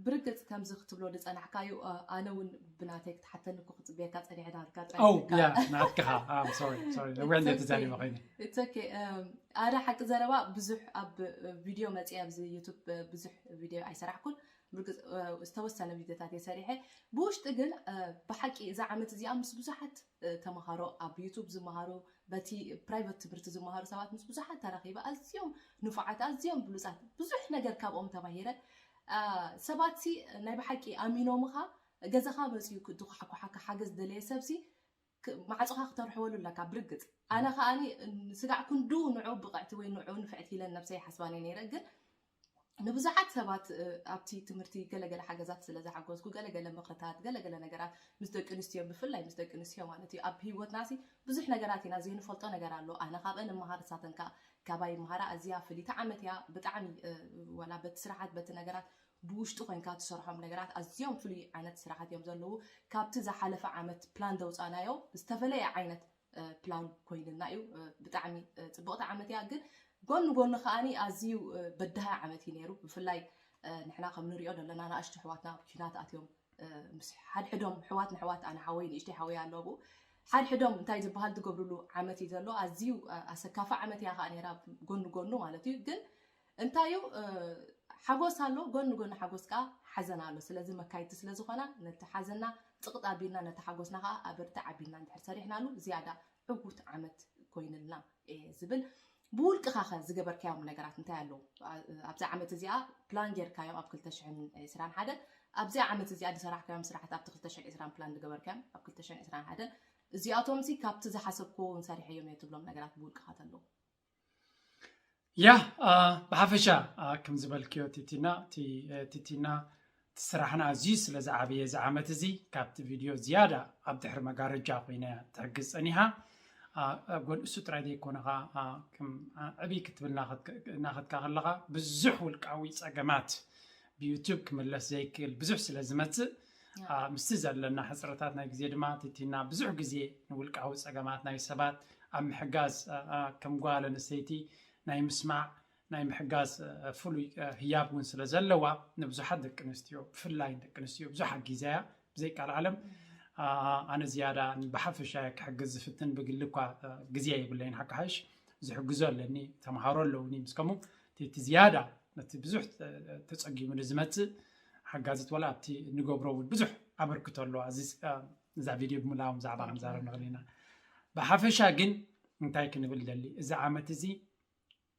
ብርግፅ ከምዚ ክትብሎ ዝፀናሕካዩ ኣነ እውን ብናተይ ክትሓተኒ እኮ ክፅበየካ ፀኒሐ ናትካ ናትካ። ኣነ ሓቂ ዘረባ ብዙሕ ኣብ ቪድዮ መፅእ ኣብዚ ዩቱብ ብዙሕ ቪድዮ ኣይሰራሕኩን። ዝተወሰነ ቪድዮታት የሰሪሐ ብውሽጢ ግን ብሓቂ እዛ ዓመት እዚኣ ምስ ብዙሓት ተምሃሮ ኣብ ዩቱብ ዝመሃሩ በቲ ፕራይቨት ትምህርቲ ዝመሃሩ ሰባት ምስ ብዙሓት ተራኺበ ኣዝዮም ንፉዓት ኣዝዮም ብሉፃት ብዙሕ ነገር ካብኦም ተማሂረ። ሰባት ሲ ናይ ብሓቂ ኣሚኖምኻ ገዛኻ መፅኡ ክድኳሓኳሓካ ሓገዝ ደለየ ሰብሲ ማዕፆኻ ክተርሕወሉ ኣለካ ብርግፅ። ኣነ ከዓኒ ስጋዕ ክንዱ ንዑ ብቕዕቲ ወይ ንዑ ንፍዕቲ ኢለን ነብሰይ ሓስባኒ ነይረ ግን ንብዙሓት ሰባት ኣብቲ ትምህርቲ ገለገለ ሓገዛት ስለ ዝሓገዝኩ ገለገለ ምኽርታት ገለገለ ነገራት ምስ ደቂ ኣንስትዮ ብፍላይ ምስ ደቂ ኣንስትዮ ማለት እዩ ኣብ ህይወትና ሲ ብዙሕ ነገራት ኢና ዘይንፈልጦ ነገር ኣሎ። ኣነ ካብአን እመሃር እሳተን ከዓ ካባይ ይመሃራ። ኣዝያ ፍልይቲ ዓመት እያ ብጣዕሚ ዋላ በቲ ስራሓት በቲ ነገራት ብውሽጢ ኮይንካ ትሰርሖም ነገራት ኣዝዮም ፍሉይ ዓይነት ስራሓት እዮም ዘለዉ። ካብቲ ዝሓለፈ ዓመት ፕላን ዘውፃእናዮ ዝተፈለየ ዓይነት ፕላን ኮይንልና እዩ። ብጣዕሚ ፅብቕቲ ዓመት እያ ግን ጎኒ ጎኒ ከዓኒ ኣዝዩ በዳሂ ዓመት እዩ ነይሩ። ብፍላይ ንሕና ከም ንሪኦ ዘለና ንኣሽቱ ኣሕዋትና ኣብ ኲናት ኣትዮም ምስ ሓድሕዶም ኣሕዋት ንኣሕዋት ኣነ ሓወይ ንእሽተይ ሓወይ ኣሎ ኣብኡ ሓድሕዶም እንታይ ዝበሃል ዝገብርሉ ዓመት እዩ ዘሎ። ኣዝዩ ኣሰካፊ ዓመት እያ ከዓ ነይራ ጎኒ ጎኑ ማለት እዩ። ግን እንታይ እዩ ሓጎስ ኣሎ ጎኒ ጎኒ ሓጎስ ከዓ ሓዘን ኣሎ። ስለዚ መካይድቲ ስለዝኾና ነቲ ሓዘንና ፅቕጥ ኣቢልና ነቲ ሓጎስና ከዓ ኣበርትዕ ኣቢልና እንድሕር ሰሪሕናሉ ዝያዳ ዕዉት ዓመት ኮይንልና እየ ዝብል። ብውልቅኻ ከ ዝገበርካዮም ነገራት እንታይ ኣለዉ? ኣብዚ ዓመት እዚኣ ፕላን ጌርካዮም ኣብ ክልተ ሽሕን ዕስራን ሓደን ኣብዚኣ ዓመት እዚኣ ዝሰራሕካዮም ስራሕቲ ኣብቲ ክልተ ሽሕን ዕስራን ፕላን ዝገበርካዮም ኣብ ክልተ ሽሕን ዕስራን ሓደን እዚኣቶም ሲ ካብቲ ዝሓሰብክዎ እውን ሰሪሐዮም እየ ትብሎም ነገራት ብውልቅኻ ተለዉ? ያ ብሓፈሻ ከም ዝበልክዮ ቲቲና ቲቲና እቲ ስራሕና ኣዝዩ ስለ ዝዓበየ እዚ ዓመት እዚ ካብቲ ቪድዮ ዝያዳ ኣብ ድሕሪ መጋረጃ ኮይነ ትሕግዝ ፀኒሓ። ጎንእሱ ጥራይ ዘይኮነ ከዓ ዕብይ ክትብል እናኸድካ ከለካ ብዙሕ ውልቃዊ ፀገማት ብዩቱብ ክምለስ ዘይክእል ብዙሕ ስለ ዝመፅእ ምስቲ ዘለና ሕፅረታት ናይ ግዜ ድማ ቲቲና ብዙሕ ግዜ ንውልቃዊ ፀገማት ናይ ሰባት ኣብ ምሕጋዝ ከም ጓል ኣንስተይቲ ናይ ምስማዕ ናይ ምሕጋዝ ፍሉይ ህያብ እውን ስለ ዘለዋ ንብዙሓት ደቂ ኣንስትዮ ብፍላይ ደቂ ኣንስትዮ ብዙሕ ኣጊዛ እያ። ብዘይቃል ዓለም ኣነ ዝያዳ ብሓፈሻ ክሕግዝ ዝፍትን ብግሊ እኳ ግዜ የብለይን ሓቂ ሓይሽ ዝሕግዞ ኣለኒ ተምሃሮ ኣለውኒ ምስ ከምኡ እቲ ዝያዳ ነቲ ብዙሕ ተፀጊሙ ንዝመፅእ ሓጋዚት ወላ ኣብቲ ንገብሮ እውን ብዙሕ ኣበርክቶ ኣለዋ። እዛ ቪድዮ ብምልኣው ብዛዕባ ክንዛረብ ንኽእል ኢና። ብሓፈሻ ግን እንታይ ክንብል ደሊ? እዚ ዓመት እዚ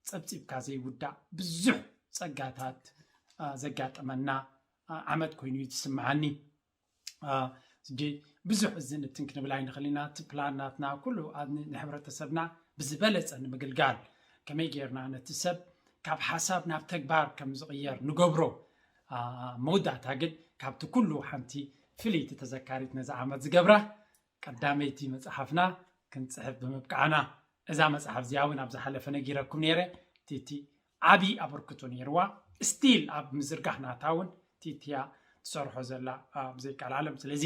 ጸብጺብካ ዘይውዳእ ብዙሕ ጸጋታት ዘጋጠመና ዓመት ኮይኑ እዩ ዝስምዓኒ። ብዙሕ እዚ ንትን ክንብል ኣይንኽእል ኢና። እቲ ፕላን ናትና ኩሉ ንሕብረተሰብና ብዝበለጸ ንምግልጋል፣ ከመይ ጌርና ነቲ ሰብ ካብ ሓሳብ ናብ ተግባር ከም ዝቕየር ንገብሮ። መወዳእታ ግን ካብቲ ኩሉ ሓንቲ ፍልይቲ ተዘካሪት ነዚ ዓመት ዝገብራ ቀዳመይቲ መጽሓፍና ክንጽሕፍ ብምብቃዕና። እዛ መጽሓፍ እዚኣ እውን ኣብ ዝሓለፈ ነጊረኩም ነይረ። ቲቲ ዓብዪ ኣበርክቶ ነይርዋ። ስቲል ኣብ ምዝርጋሕ ናታ እውን ቲቲያ ትሰርሖ ዘላ ብዘይቀላለም። ስለዚ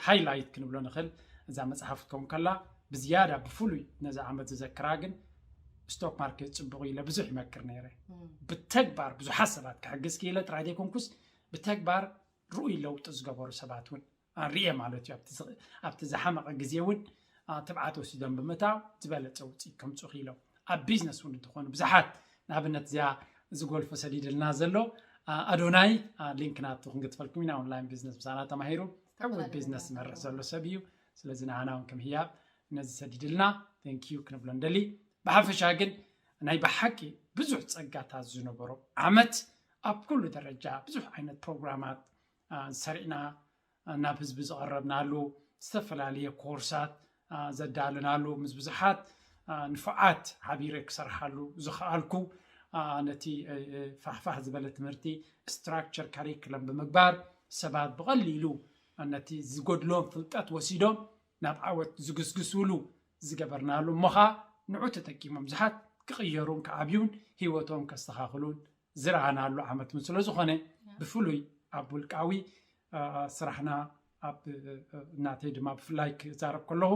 ሃይላይት ክንብሎ ንኽእል እዛ መጽሓፍ ክትከውን ከላ፣ ብዝያዳ ብፍሉይ ነዚ ዓመት ዝዘክራ ግን ስቶክ ማርኬት ጽቡቕ ኢለ ብዙሕ ይመክር ነይረ። ብተግባር ብዙሓት ሰባት ክሕግዝ ክኢለ ጥራይ ዘይኮንኩስ ብተግባር ርኡይ ለውጢ ዝገበሩ ሰባት እውን ኣንርየ ማለት እዩ። ኣብቲ ዝሓመቐ ግዜ እውን ትብዓት ወሲዶም ብምእታው ዝበለፀ ውፅኢት ከምፁ ክኢሎም። ኣብ ቢዝነስ እውን እንተኾኑ ብዙሓት፣ ንኣብነት እዚኣ ዝጎልፎ ሰዲድልና ዘሎ ኣዶናይ፣ ሊንክ ናቱ ክንግትፈልኩም ኢና። ኦንላይን ቢዝነስ ምሳና ተማሂሩ ዕውት ቢዝነስ ዝመርሕ ዘሎ ሰብ እዩ። ስለዚ ንዓና እውን ከም ህያብ ነዚ ሰዲድልና ቴንኪዩ ክንብሎ ንደሊ። ብሓፈሻ ግን ናይ ብሓቂ ብዙሕ ፀጋታት ዝነበሮ ዓመት፣ ኣብ ኩሉ ደረጃ ብዙሕ ዓይነት ፕሮግራማት ዝሰሪዕና፣ ናብ ህዝቢ ዝቐረብናሉ፣ ዝተፈላለየ ኮርሳት ዘዳለናሉ፣ ምስ ብዙሓት ንፉዓት ሓቢረ ክሰርሓሉ ዝኸኣልኩ፣ ነቲ ፋሕፋሕ ዝበለ ትምህርቲ ስትራክቸር ካሪክለም ብምግባር ሰባት ብቐሊሉ ነቲ ዝጎድሎም ፍልጠት ወሲዶም ናብ ዓወት ዝግስግስሉ ዝገበርናሉ እሞ ኸዓ ንዑ ተጠቂሞም ብዙሓት ክቕየሩን ክዓብዩን ህይወቶም ከስተኻኽሉን ዝረኣናሉ ዓመት እውን ስለ ዝኾነ ብፍሉይ ኣብ ውልቃዊ ስራሕና ኣብ እናተይ ድማ ብፍላይ ክዛረብ ከለኹ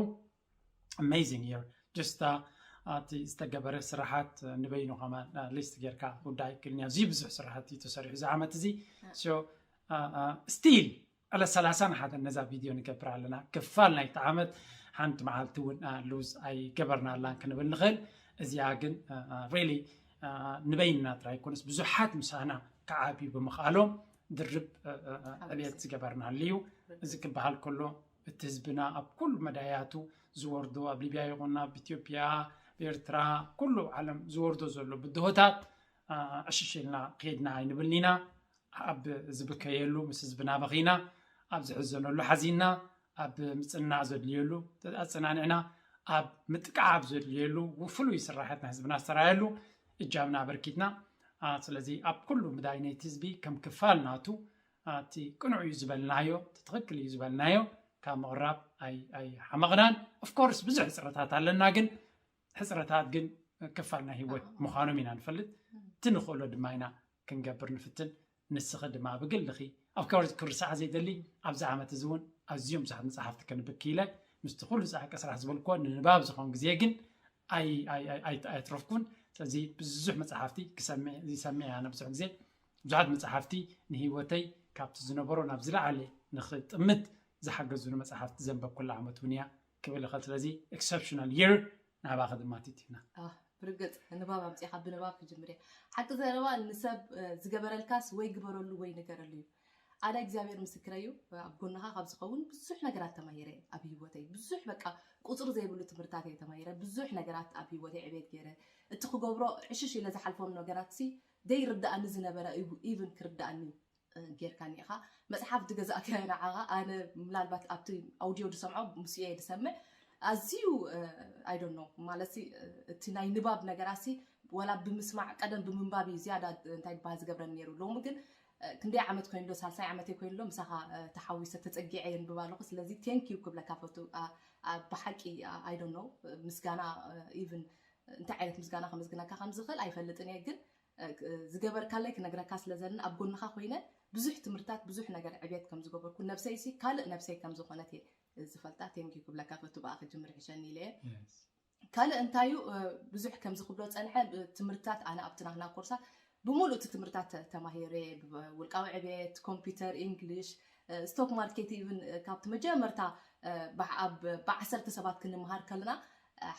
ኣሜዚንግ የር ጀስታ እቲ ዝተገበረ ስራሓት ንበይኑ ከማን ሊስት ጌርካ ውዳእ ይክልንያ። እዚ ብዙሕ ስራሕቲ ተሰሪሑ እዚ ዓመት እዚ ስቲል ኣለ ሰላሳን ሓደን ነዛ ቪድዮ ንገብር ኣለና። ክፋል ናይቲ ዓመት ሓንቲ መዓልቲ እውን ሉዝ ኣይገበርናላን ክንብል ንኽእል። እዚኣ ግን ሪሊ ንበይንና ጥራይ ኣይኮነስ ብዙሓት ምሳና ክዓብዩ ብምኽኣሎም ድርብ ዕብየት ዝገበርናሉ እዩ። እዚ ክበሃል ከሎ እቲ ህዝብና ኣብ ኩሉ መዳያቱ ዝወርዶ ኣብ ሊብያ ይኹን ኣብ ኢትዮጵያ፣ ኤርትራ፣ ኩሉ ዓለም ዝወርዶ ዘሎ ብድሆታት ዕሽሽ ኢልና ከይድና ኣይንብልን ኢና። ኣብ ዝብከየሉ ምስ ህዝብና በኺና፣ ኣብ ዝሕዘነሉ ሓዚንና፣ ኣብ ምጽንናዕ ዘድልየሉ ኣጸናኒዕና፣ ኣብ ምጥቃዕ ኣብ ዘድልየሉ ፍሉይ ስራሓት ናይ ህዝብና ዝተራየሉ እጃምና ኣበርኪትና። ስለዚ ኣብ ኩሉ ምዳይ ናይቲ ህዝቢ ከም ክፋል ናቱ እቲ ቅኑዕ እዩ ዝበልናዮ፣ እቲ ትኽክል እዩ ዝበልናዮ ካብ ምቕራብ ኣይሓመቕናን። ኦፍኮርስ ብዙሕ ሕፅረታት ኣለና፣ ግን ሕፅረታት ግን ክፋል ናይ ህይወት ምዃኖም ኢና ንፈልጥ። እቲ ንኽእሎ ድማ ኢና ክንገብር ንፍትን። ንስኺ ድማ ብግልኺ ኣብ ክርሳዕ ዘይደሊ ኣብዚ ዓመት እዚ እውን ኣዝዮም ብዙሓት መፅሓፍቲ ከንብብ ክኢለ ምስቲ ኩሉ ፃዕቂ ስራሕ ዝበልክዎ ንንባብ ዝኾን ግዜ ግን ኣይኣትረፍኩን። ስለዚ ብዙሕ መፅሓፍቲ ክሰምዕ ይሰምዕ እያ። ብዙሕ ግዜ ብዙሓት መፅሓፍቲ ንህይወተይ ካብቲ ዝነበሮ ናብ ዝለዓለ ንኽጥምት ዝሓገዙኒ መፅሓፍቲ ዘንበብኩላ ዓመት እውን እያ ክብል እኽእል። ስለዚ ኤክሰፕሽናል የር ናባኺ ድማ ቲቲና። ብርግፅ ንባብ ኣምፂኻ ብንባብ ክጅምር እየ። ሓቂ ዘረባ ንሰብ ዝገበረልካስ ወይ ግበረሉ ወይ ንገረሉ እዩ። ኣነ እግዚኣብሔር ምስክረይ እዩ። ኣብ ጎንኻ ካብ ዝኸውን ብዙሕ ነገራት ተማሂረ እየ ኣብ ህይወተይ። ብዙሕ በቃ ቁፅሪ ዘይብሉ ትምህርታት እየ ተማሂረ። ብዙሕ ነገራት ኣብ ህይወተይ ዕቤት ገይረ። እቲ ክገብሮ ዕሽሽ ኢለ ዝሓልፎም ነገራት ሲ ዘይርዳእኒ ዝነበረ ኢቭን ክርዳእኒ ጌርካኒ ኢኻ። መፅሓፍ ዝገዛእካዮ ንዓኻ ኣነ ምናልባት ኣብቲ ኣውድዮ ዝሰምዖ ምስኡ እየ ዝሰምዕ። ኣዝዩ I don't know ማለት እቲ ናይ ንባብ ነገራት ሲ ዋላ ብምስማዕ ቀደም ብምንባብ እዩ ዝያዳ እንታይ ዝበሃል ዝገብረኒ ነይሩ። ሎሚ ግን ክንደይ ዓመት ኮይኑ ኣሎ ሳልሳይ ዓመተይ ኮይኑ ኣሎ ምሳኻ ተሓዊሰ ተፀጊዐ የንብብ ኣለኹ። ስለዚ thank you ክብለካ ፈቱ። ብሓቂ I don't know ምስጋና even እንታይ ዓይነት ምስጋና ከመስግነካ ከም ዝኽእል ኣይፈልጥን እየ፣ ግን ዝገበርካለይ ክነግረካ ስለ ዘለና ኣብ ጎንኻ ኮይነ ብዙሕ ትምህርታት ብዙሕ ነገር ዕብየት ከም ዝገበርኩ ነብሰይ ሲ ካልእ ነብሰይ ከም ዝኾነት እየ ዝፈልጣ። Thank you ክብለካ ፈቱ ብኣ ክጅምር ሕሸኒ ኢለ እየ። ካልእ እንታዩ ብዙሕ ከምዚ ክብሎ ፀንሐ ትምህርትታት ኣነ ኣብቲ ናህና ኮርሳት ብምሉእ እቲ ትምህርታት ተማሂረ ውልቃዊ ዕብየት ኮምፒውተር ኢንግሊሽ ስቶክ ማርኬት ኢቭን ካብቲ መጀመርታ ብዓሰርተ ሰባት ክንምሃር ከለና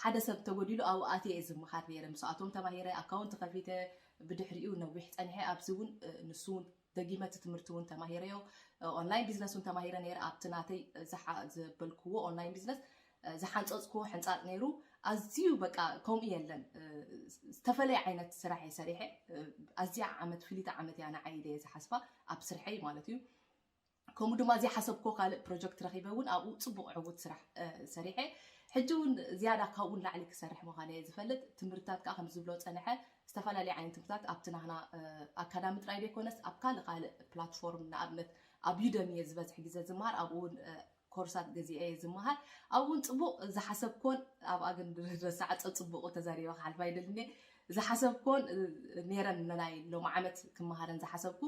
ሓደ ሰብ ተጎዲሉ ኣብኡ ኣትየ እየ ዝምሃር ነይረ። ምስኣቶም ተማሂረ ኣካውንት ከፊተ ብድሕሪኡ ነዊሕ ፀኒሐ ኣብዚ እውን ንሱ እውን ደጊመ እቲ ትምህርቲ እውን ተማሂረዮ። ኦንላይን ቢዝነስ እውን ተማሂረ ነይረ ኣብቲ ናተይ ዘበልክዎ ኦንላይን ቢዝነስ ዝሓንፀፅኩዎ ሕንፃፅ ነይሩ። ኣዝዩ በቃ ከምኡ የለን። ዝተፈለየ ዓይነት ስራሕ እየ ሰሪሐ። ኣዝያ ዓመት ፍሊት ዓመት እያ ንዓይ ኢለ ዝሓስባ ኣብ ስርሐይ ማለት እዩ። ከምኡ ድማ ዘይሓሰብኮ ካልእ ፕሮጀክት ረኺበ እውን ኣብኡ ፅቡቕ ዕውት ስራሕ ሰሪሐ። ሕጂ እውን ዝያዳ ካብኡ ንላዕሊ ክሰርሕ ምዃነ እየ ዝፈልጥ። ትምህርትታት ከዓ ከም ዝብሎ ፀንሐ፣ ዝተፈላለዩ ዓይነት ትምህርትታት ኣብቲ ናህና ኣካዳሚ ጥራይ ዘይኮነስ ኣብ ካልእ ካልእ ፕላትፎርም፣ ንኣብነት ኣብ ዩደሚ እየ ዝበዝሕ ግዜ ዝመሃር። ኣብኡ እውን ኮርሳት ገዚአ እየ ዝመሃር። ኣብኡ እውን ፅቡቕ ዝሓሰብኮን ኣብኣ ግን ረሳዕ ፅቡቑ ተዛሪበ ክሓልፋ ይደልኒ። ዝሓሰብኮን ነይረን ናይ ሎም ዓመት ክመሃረን ዝሓሰብኩ።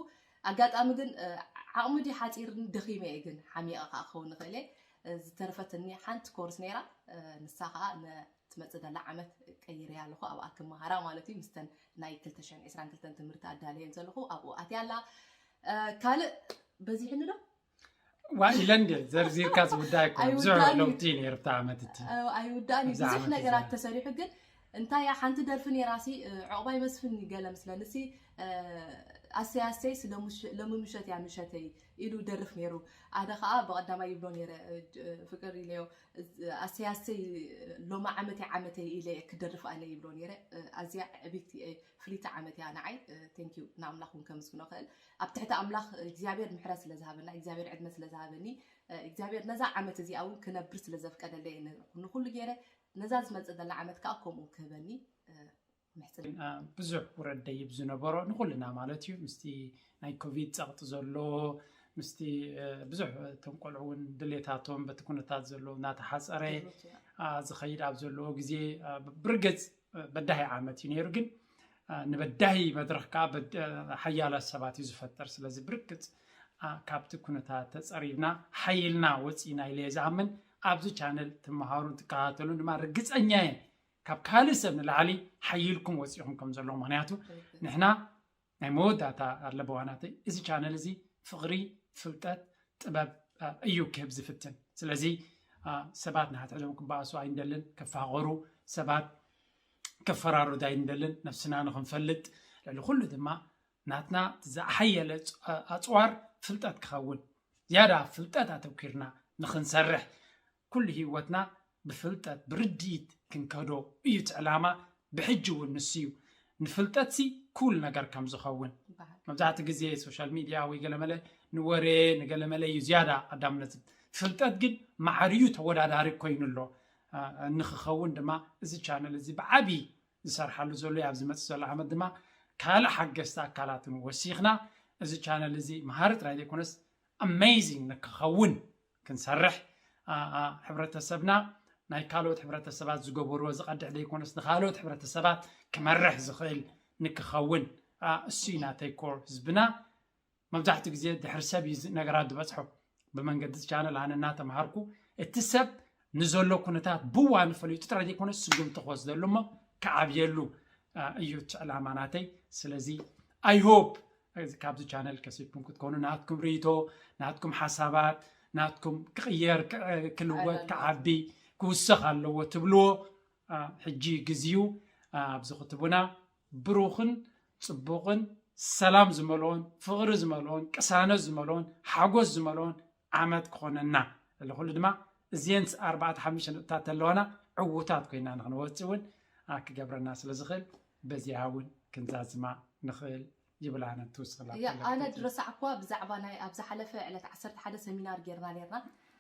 ኣጋጣሚ ግን ዓቕሚ ድዩ ሓፂርኒ፣ ደኺመ እየ ግን ሓሚቐ ከዓ ክኸውን ንኽእል እየ። ዝተረፈትኒ ሓንቲ ኮርስ ነይራ። ንሳ ከዓ ትመፅእ ዘላ ዓመት ቀይረያ ኣለኹ ኣብኣ ክመሃራ ማለት እዩ። ምስተን ናይ ክልተ ሽሕን ዕስራን ክልተን ትምህርቲ ኣዳለየን ዘለኹ ኣብኡ ኣትያ ኣላ። ካልእ በዚሕኒ ዶ? ዋ ኢለን ድየ ዘርዚርካ ዝውዳ ኣይኮነ ብዙሕ ለውጢ ነይሩ ኣብታ ዓመት እቲ ኣይውዳእን ብዙሕ ነገራት ተሰሪሑ ግን እንታይ ሓንቲ ደርፊ ነይራ ሲ ዕቑባይ መስፍን ገለ ምስለኒ ሲ ኣሰይ ኣሰይ ሎሚ ምሸት እያ ምሸተይ ኢሉ ደርፍ ነይሩ። ኣነ ከዓ ብቐዳማይ ይብሎ ነይረ ፍቅር ኢለዮ ኣሰይ ኣሰይ ሎሚ ዓመተይ ዓመተይ ኢለ ክደርፍ ኣነ ይብሎ ነይረ። ኣዝያ ዕብይቲ ፍልይቲ ዓመት እያ ንዓይ። ቴንኪዩ ንኣምላኽ እውን ከምስግኖ ክእል ኣብ ትሕቲ ኣምላኽ እግዚኣብሔር ምሕረት ስለ ዝሃበና እግዚኣብሔር ዕድመ ስለ ዝሃበኒ እግዚኣብሔር ነዛ ዓመት እዚኣ እውን ክነብር ስለ ዘፍቀደለይ ንኩሉ ገይረ ነዛ ዝመፅእ ዘላ ዓመት ከዓ ከምኡ ክህበኒ ምሕፅን ብዙሕ ውረድ ደይብ ዝነበሮ ንኩልና ማለት እዩ ምስቲ ናይ ኮቪድ ፀቕጢ ዘሎ ምስቲ ብዙሕ እቶም ቆልዑ እውን ድሌታቶም በቲ ኩነታት ዘሎ እናተሓፀረ ዝኸይድ ኣብ ዘለዎ ግዜ ብርግፅ በዳሂ ዓመት እዩ ነይሩ ግን ንበዳሂ መድረኽ ከዓ ሓያላት ሰባት እዩ ዝፈጠር ስለዚ ብርግፅ ካብቲ ኩነታት ተፀሪብና ሓይልና ወፂና ኢለ ዝኣምን ኣብዚ ቻነል ትመሃሩን ትከታተሉን ድማ ርግፀኛ እየ ካብ ካልእ ሰብ ንላዕሊ ሓይልኩም ወፂኹም ከም ዘለኹም ምክንያቱ ንሕና ናይ መወዳእታ ኣለበዋናተይ እዚ ቻነል እዚ ፍቕሪ ፍልጠት ጥበብ እዩ ክህብ ዝፍትን ስለዚ ሰባት ንሓትሕዶም ክበኣሱ ኣይንደልን ክፋቐሩ ሰባት ከፈራርዱ ኣይንደልን ነብስና ንክንፈልጥ ልዕሊ ኩሉ ድማ ናትና ዝሓየለ ኣፅዋር ፍልጠት ክኸውን ዝያዳ ፍልጠት ኣተኪርና ንክንሰርሕ ኩሉ ህይወትና ብፍልጠት ብርድኢት ክንከዶ እዩ እቲ ዕላማ ብሕጂ እውን ንሱ እዩ ንፍልጠት ሲ ኩል ነገር ከም ዝኸውን መብዛሕቲ ግዜ ሶሻል ሚድያ ወይ ገለመለ ንወሬ ንገለመለ እዩ ዝያዳ ቀዳምነት ፍልጠት ግን ማዕርዩ ተወዳዳሪ ኮይኑ ኣሎ ንክኸውን ድማ እዚ ቻነል እዚ ብዓብይ ዝሰርሓሉ ዘሎ ኣብ ዝመፅእ ዘሎ ዓመት ድማ ካልእ ሓገዝቲ ኣካላትን ወሲኽና እዚ ቻነል እዚ መሃሪ ጥራይ ዘይኮነስ ኣሜዚንግ ንክኸውን ክንሰርሕ ሕብረተሰብና ናይ ካልኦት ሕብረተሰባት ዝገበርዎ ዝቐድሕ ዘይኮነስ ንካልኦት ሕብረተሰባት ክመርሕ ዝኽእል ንክኸውን እሱ እዩ ናተይ ኮር ህዝብና መብዛሕትኡ ግዜ ድሕሪ ሰብ እዩ ነገራት ዝበፅሖ ብመንገዲ ቻነል ኣነ እናተምሃርኩ እቲ ሰብ ንዘሎ ኩነታት ብዋኑ ፈሊጡ ጥራይ ዘይኮነ ስጉምቲ ክወስደሉ እሞ ክዓብየሉ እዩ እቲ ዕላማ ናተይ ስለዚ I hope ካብዚ ቻነል ከሲብኩም ክትኮኑ ናትኩም ርእይቶ ናትኩም ሓሳባት ናትኩም ክቕየር ክልወጥ ክዓቢ ክውሰኽ ኣለዎ ትብልዎ ሕጂ ግዜኡ ኣብዚ ክትቡና ብሩኽን ፅቡቕን ሰላም ዝመልኦን ፍቕሪ ዝመልኦን ቅሳነት ዝመልኦን ሓጎስ ዝመልኦን ዓመት ክኾነና ልኩሉ ድማ እዚን ኣርባዕተ ሓሙሽተ ነጥብታት ኣለዋና ዕዉታት ኮይና ንክንወፅእ እውን ክገብረና ስለ ዝኽእል በዚኣ እውን ክንዛዝማ ንኽእል ይብል ኣነ ትውስላ ኣነ ድረሳዕኳ ብዛዕባ ናይ ኣብ ዝሓለፈ ዕለት ዓሰርተ ሓደ ሰሚናር ጌርና ኔርና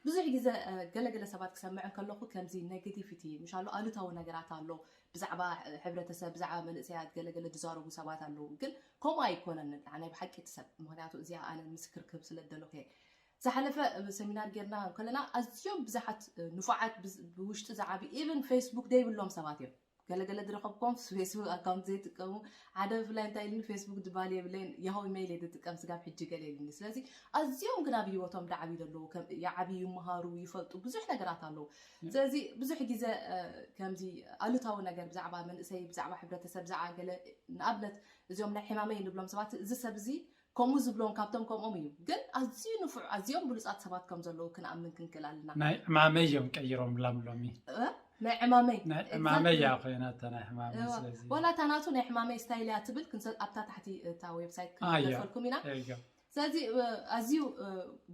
ብዙሕ ግዜ ገለገለ ሰባት ክሰምዕ ከለኹ ከምዚ ኔጌቲቪቲ ምሻሉ ኣሉታዊ ነገራት ኣሎ ብዛዕባ ሕብረተሰብ ብዛዕባ መንእሰያት ገለገለ ዝዛረቡ ሰባት ኣለዉ ግን ከምኡ ኣይኮነን ናይ ብሓቂ እቲ ሰብ ምክንያቱ እዚኣ ኣነ ምስክር ክህብ ስለ ደለኹ ዝሓለፈ ሰሚናር ጌርና ከለና ኣዝዮም ብዙሓት ንፉዓት ብውሽጢ ዝዓቢ ኢቨን ፌስቡክ ዘይብሎም ሰባት እዮም ገለገለ ዝረኸብኩም ፌስቡክ ኣካውንት ዘይጥቀሙ ሓደ ብፍላይ እንታይ ኢልኒ ፌስቡክ ዝበሃል የብለይን ያሆ ኢሜይል እየ ዝጥቀም ስጋብ ሕጂ ገለ ኢልኒ ስለዚ ኣዝዮም ግን ኣብ ህይወቶም ዳዓብዩ ዘለዉ ይዓብዩ ይመሃሩ ይፈልጡ ብዙሕ ነገራት ኣለዉ ስለዚ ብዙሕ ግዜ ከምዚ ኣሉታዊ ነገር ብዛዕባ መንእሰይ ብዛዕባ ሕብረተሰብ ብዛዕባ ገለ ንኣብነት እዚኦም ናይ ሕማመይ ንብሎም ሰባት እዚ ሰብ እዚ ከምኡ ዝብሎም ካብቶም ከምኦም እዩ ግን ኣዝዩ ንፉዕ ኣዝዮም ብሉፃት ሰባት ከም ዘለዉ ክንኣምን ክንክእል ኣለና ናይ ዕማመይ እዮም ቀይሮም ላም ሎሚ ናይ ዕማመይ ናይ ዕማመይ እያ ኮይና እታ ናይ ሕማመይ ስለዚ ወላ እታ ናቱ ናይ ሕማመይ ስታይል እያ ትብል ክንሰ ኣብታ ታሕቲ እታ ዌብሳይት ክንፈልኩም ኢና ስለዚ ኣዝዩ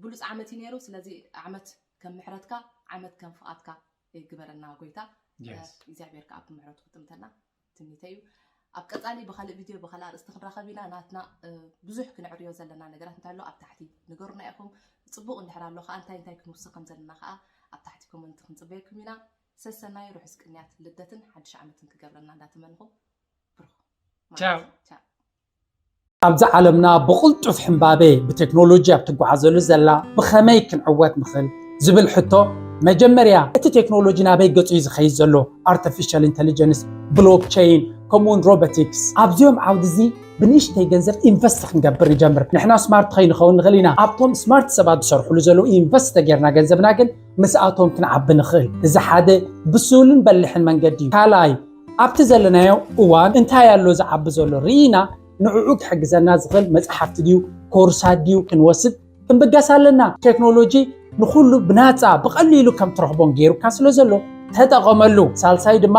ብሉፅ ዓመት እዩ ነይሩ ስለዚ ዓመት ከም ምሕረትካ ዓመት ከም ፍቓድካ ይግበረና ጎይታ። Yes. እግዚኣብሔር ከዓ ብምህረቱ ክጥምተና ትምኒተይ እዩ። ኣብ ቀፃሊ ብካልእ ቪድዮ ብካልእ ኣርእስቲ ክንራኸብ ኢና። ናትና እ፣ ብዙሕ ክነዕርዮ ዘለና ነገራት እንታይ ኣሎ ኣብ ታሕቲ ንገሩና ኢኹም። ፅቡቕ እንድሕር ኣሎ ከዓ እንታይ እንታይ ክንውስኽ ከም ዘለና ከዓ ኣብ ታሕቲ ኮመንት ክንፅበየኩም ኢና። ሰሰናይ ርሑስ ቅንያት ልደትን ሓድሽ ዓመትን ክገብረና እንዳተመንኹ ብሩኽ ቻው። መዓልቲ። ቻው። ኣብዚ ዓለምና ብቕልጡፍ ሕምባቤ ብቴክኖሎጂ ኣብ ትጓዓዘሉ ዘላ ብኸመይ ክንዕወት ንኽእል ዝብል ሕቶ፣ መጀመርያ እቲ ቴክኖሎጂ ናበይ ገጹ እዩ ዝኸይድ ዘሎ? ኣርቲፊሻል ኢንተሊጀንስ፣ ብሎክቸይን፣ ከምኡውን ሮቦቲክስ። ኣብዚኦም ዓውዲ እዚ ብንእሽተይ ገንዘብ ኢንቨስት ክንገብር ንጀምር። ንሕና ስማርት ከይንኸውን ንኽእል ኢና። ኣብቶም ስማርት ሰባት ዝሰርሕሉ ዘለዉ ኢንቨስት ተጌርና ገንዘብና ግን ምስኣቶም ክንዓቢ ንኽእል። እዚ ሓደ ብሱልን በልሕን መንገዲ እዩ። ካልኣይ፣ ኣብቲ ዘለናዮ እዋን እንታይ ኣሎ ዝዓቢ ዘሎ ርኢና ንዕኡ ክሕግዘና ዝኽእል መፅሓፍቲ ድዩ ኮርሳት ድዩ ክንወስድ ክንብገስ ኣለና። ቴክኖሎጂ ንኹሉ ብናፃ ብቐሊሉ ከም ትረኽቦን ገይሩካ ስለ ዘሎ ተጠቐመሉ። ሳልሳይ ድማ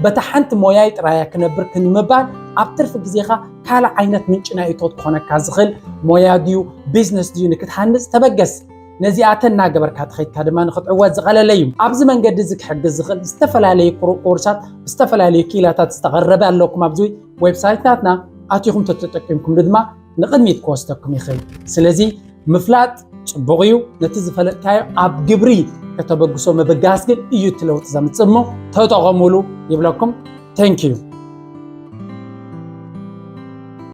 በታ ሓንቲ ሞያይ ጥራያ ክነብር ክንምባል ኣብ ትርፊ ግዜኻ ካልእ ዓይነት ምንጪ ናይ እቶት ክኾነካ ዝኽእል ሞያ ድዩ ቢዝነስ ድዩ ንክትሃንፅ ተበገስ። ነዚኣተን እናገበርካ ተኸይድካ ድማ ንክትዕወት ዝቐለለ እዩ። ኣብዚ መንገዲ እዚ ክሕግዝ ዝኽእል ዝተፈላለዩ ኮርሳት ብዝተፈላለዩ ክኢላታት ዝተቐረበ ኣለኩም። ኣብዚ ዌብሳይት ናትና ኣቲኹም ተተጠቂምኩም ድማ ንቕድሚት ክወስደኩም ይኽእል። ስለዚ ምፍላጥ ፅቡቕ እዩ። ነቲ ዝፈለጥካዮ ኣብ ግብሪ ከተበግሶ ምብጋስ ግን እዩ እቲ ለውጢ ዘምፅእ እሞ ተጠቐሙሉ ይብለኩም። Thank you።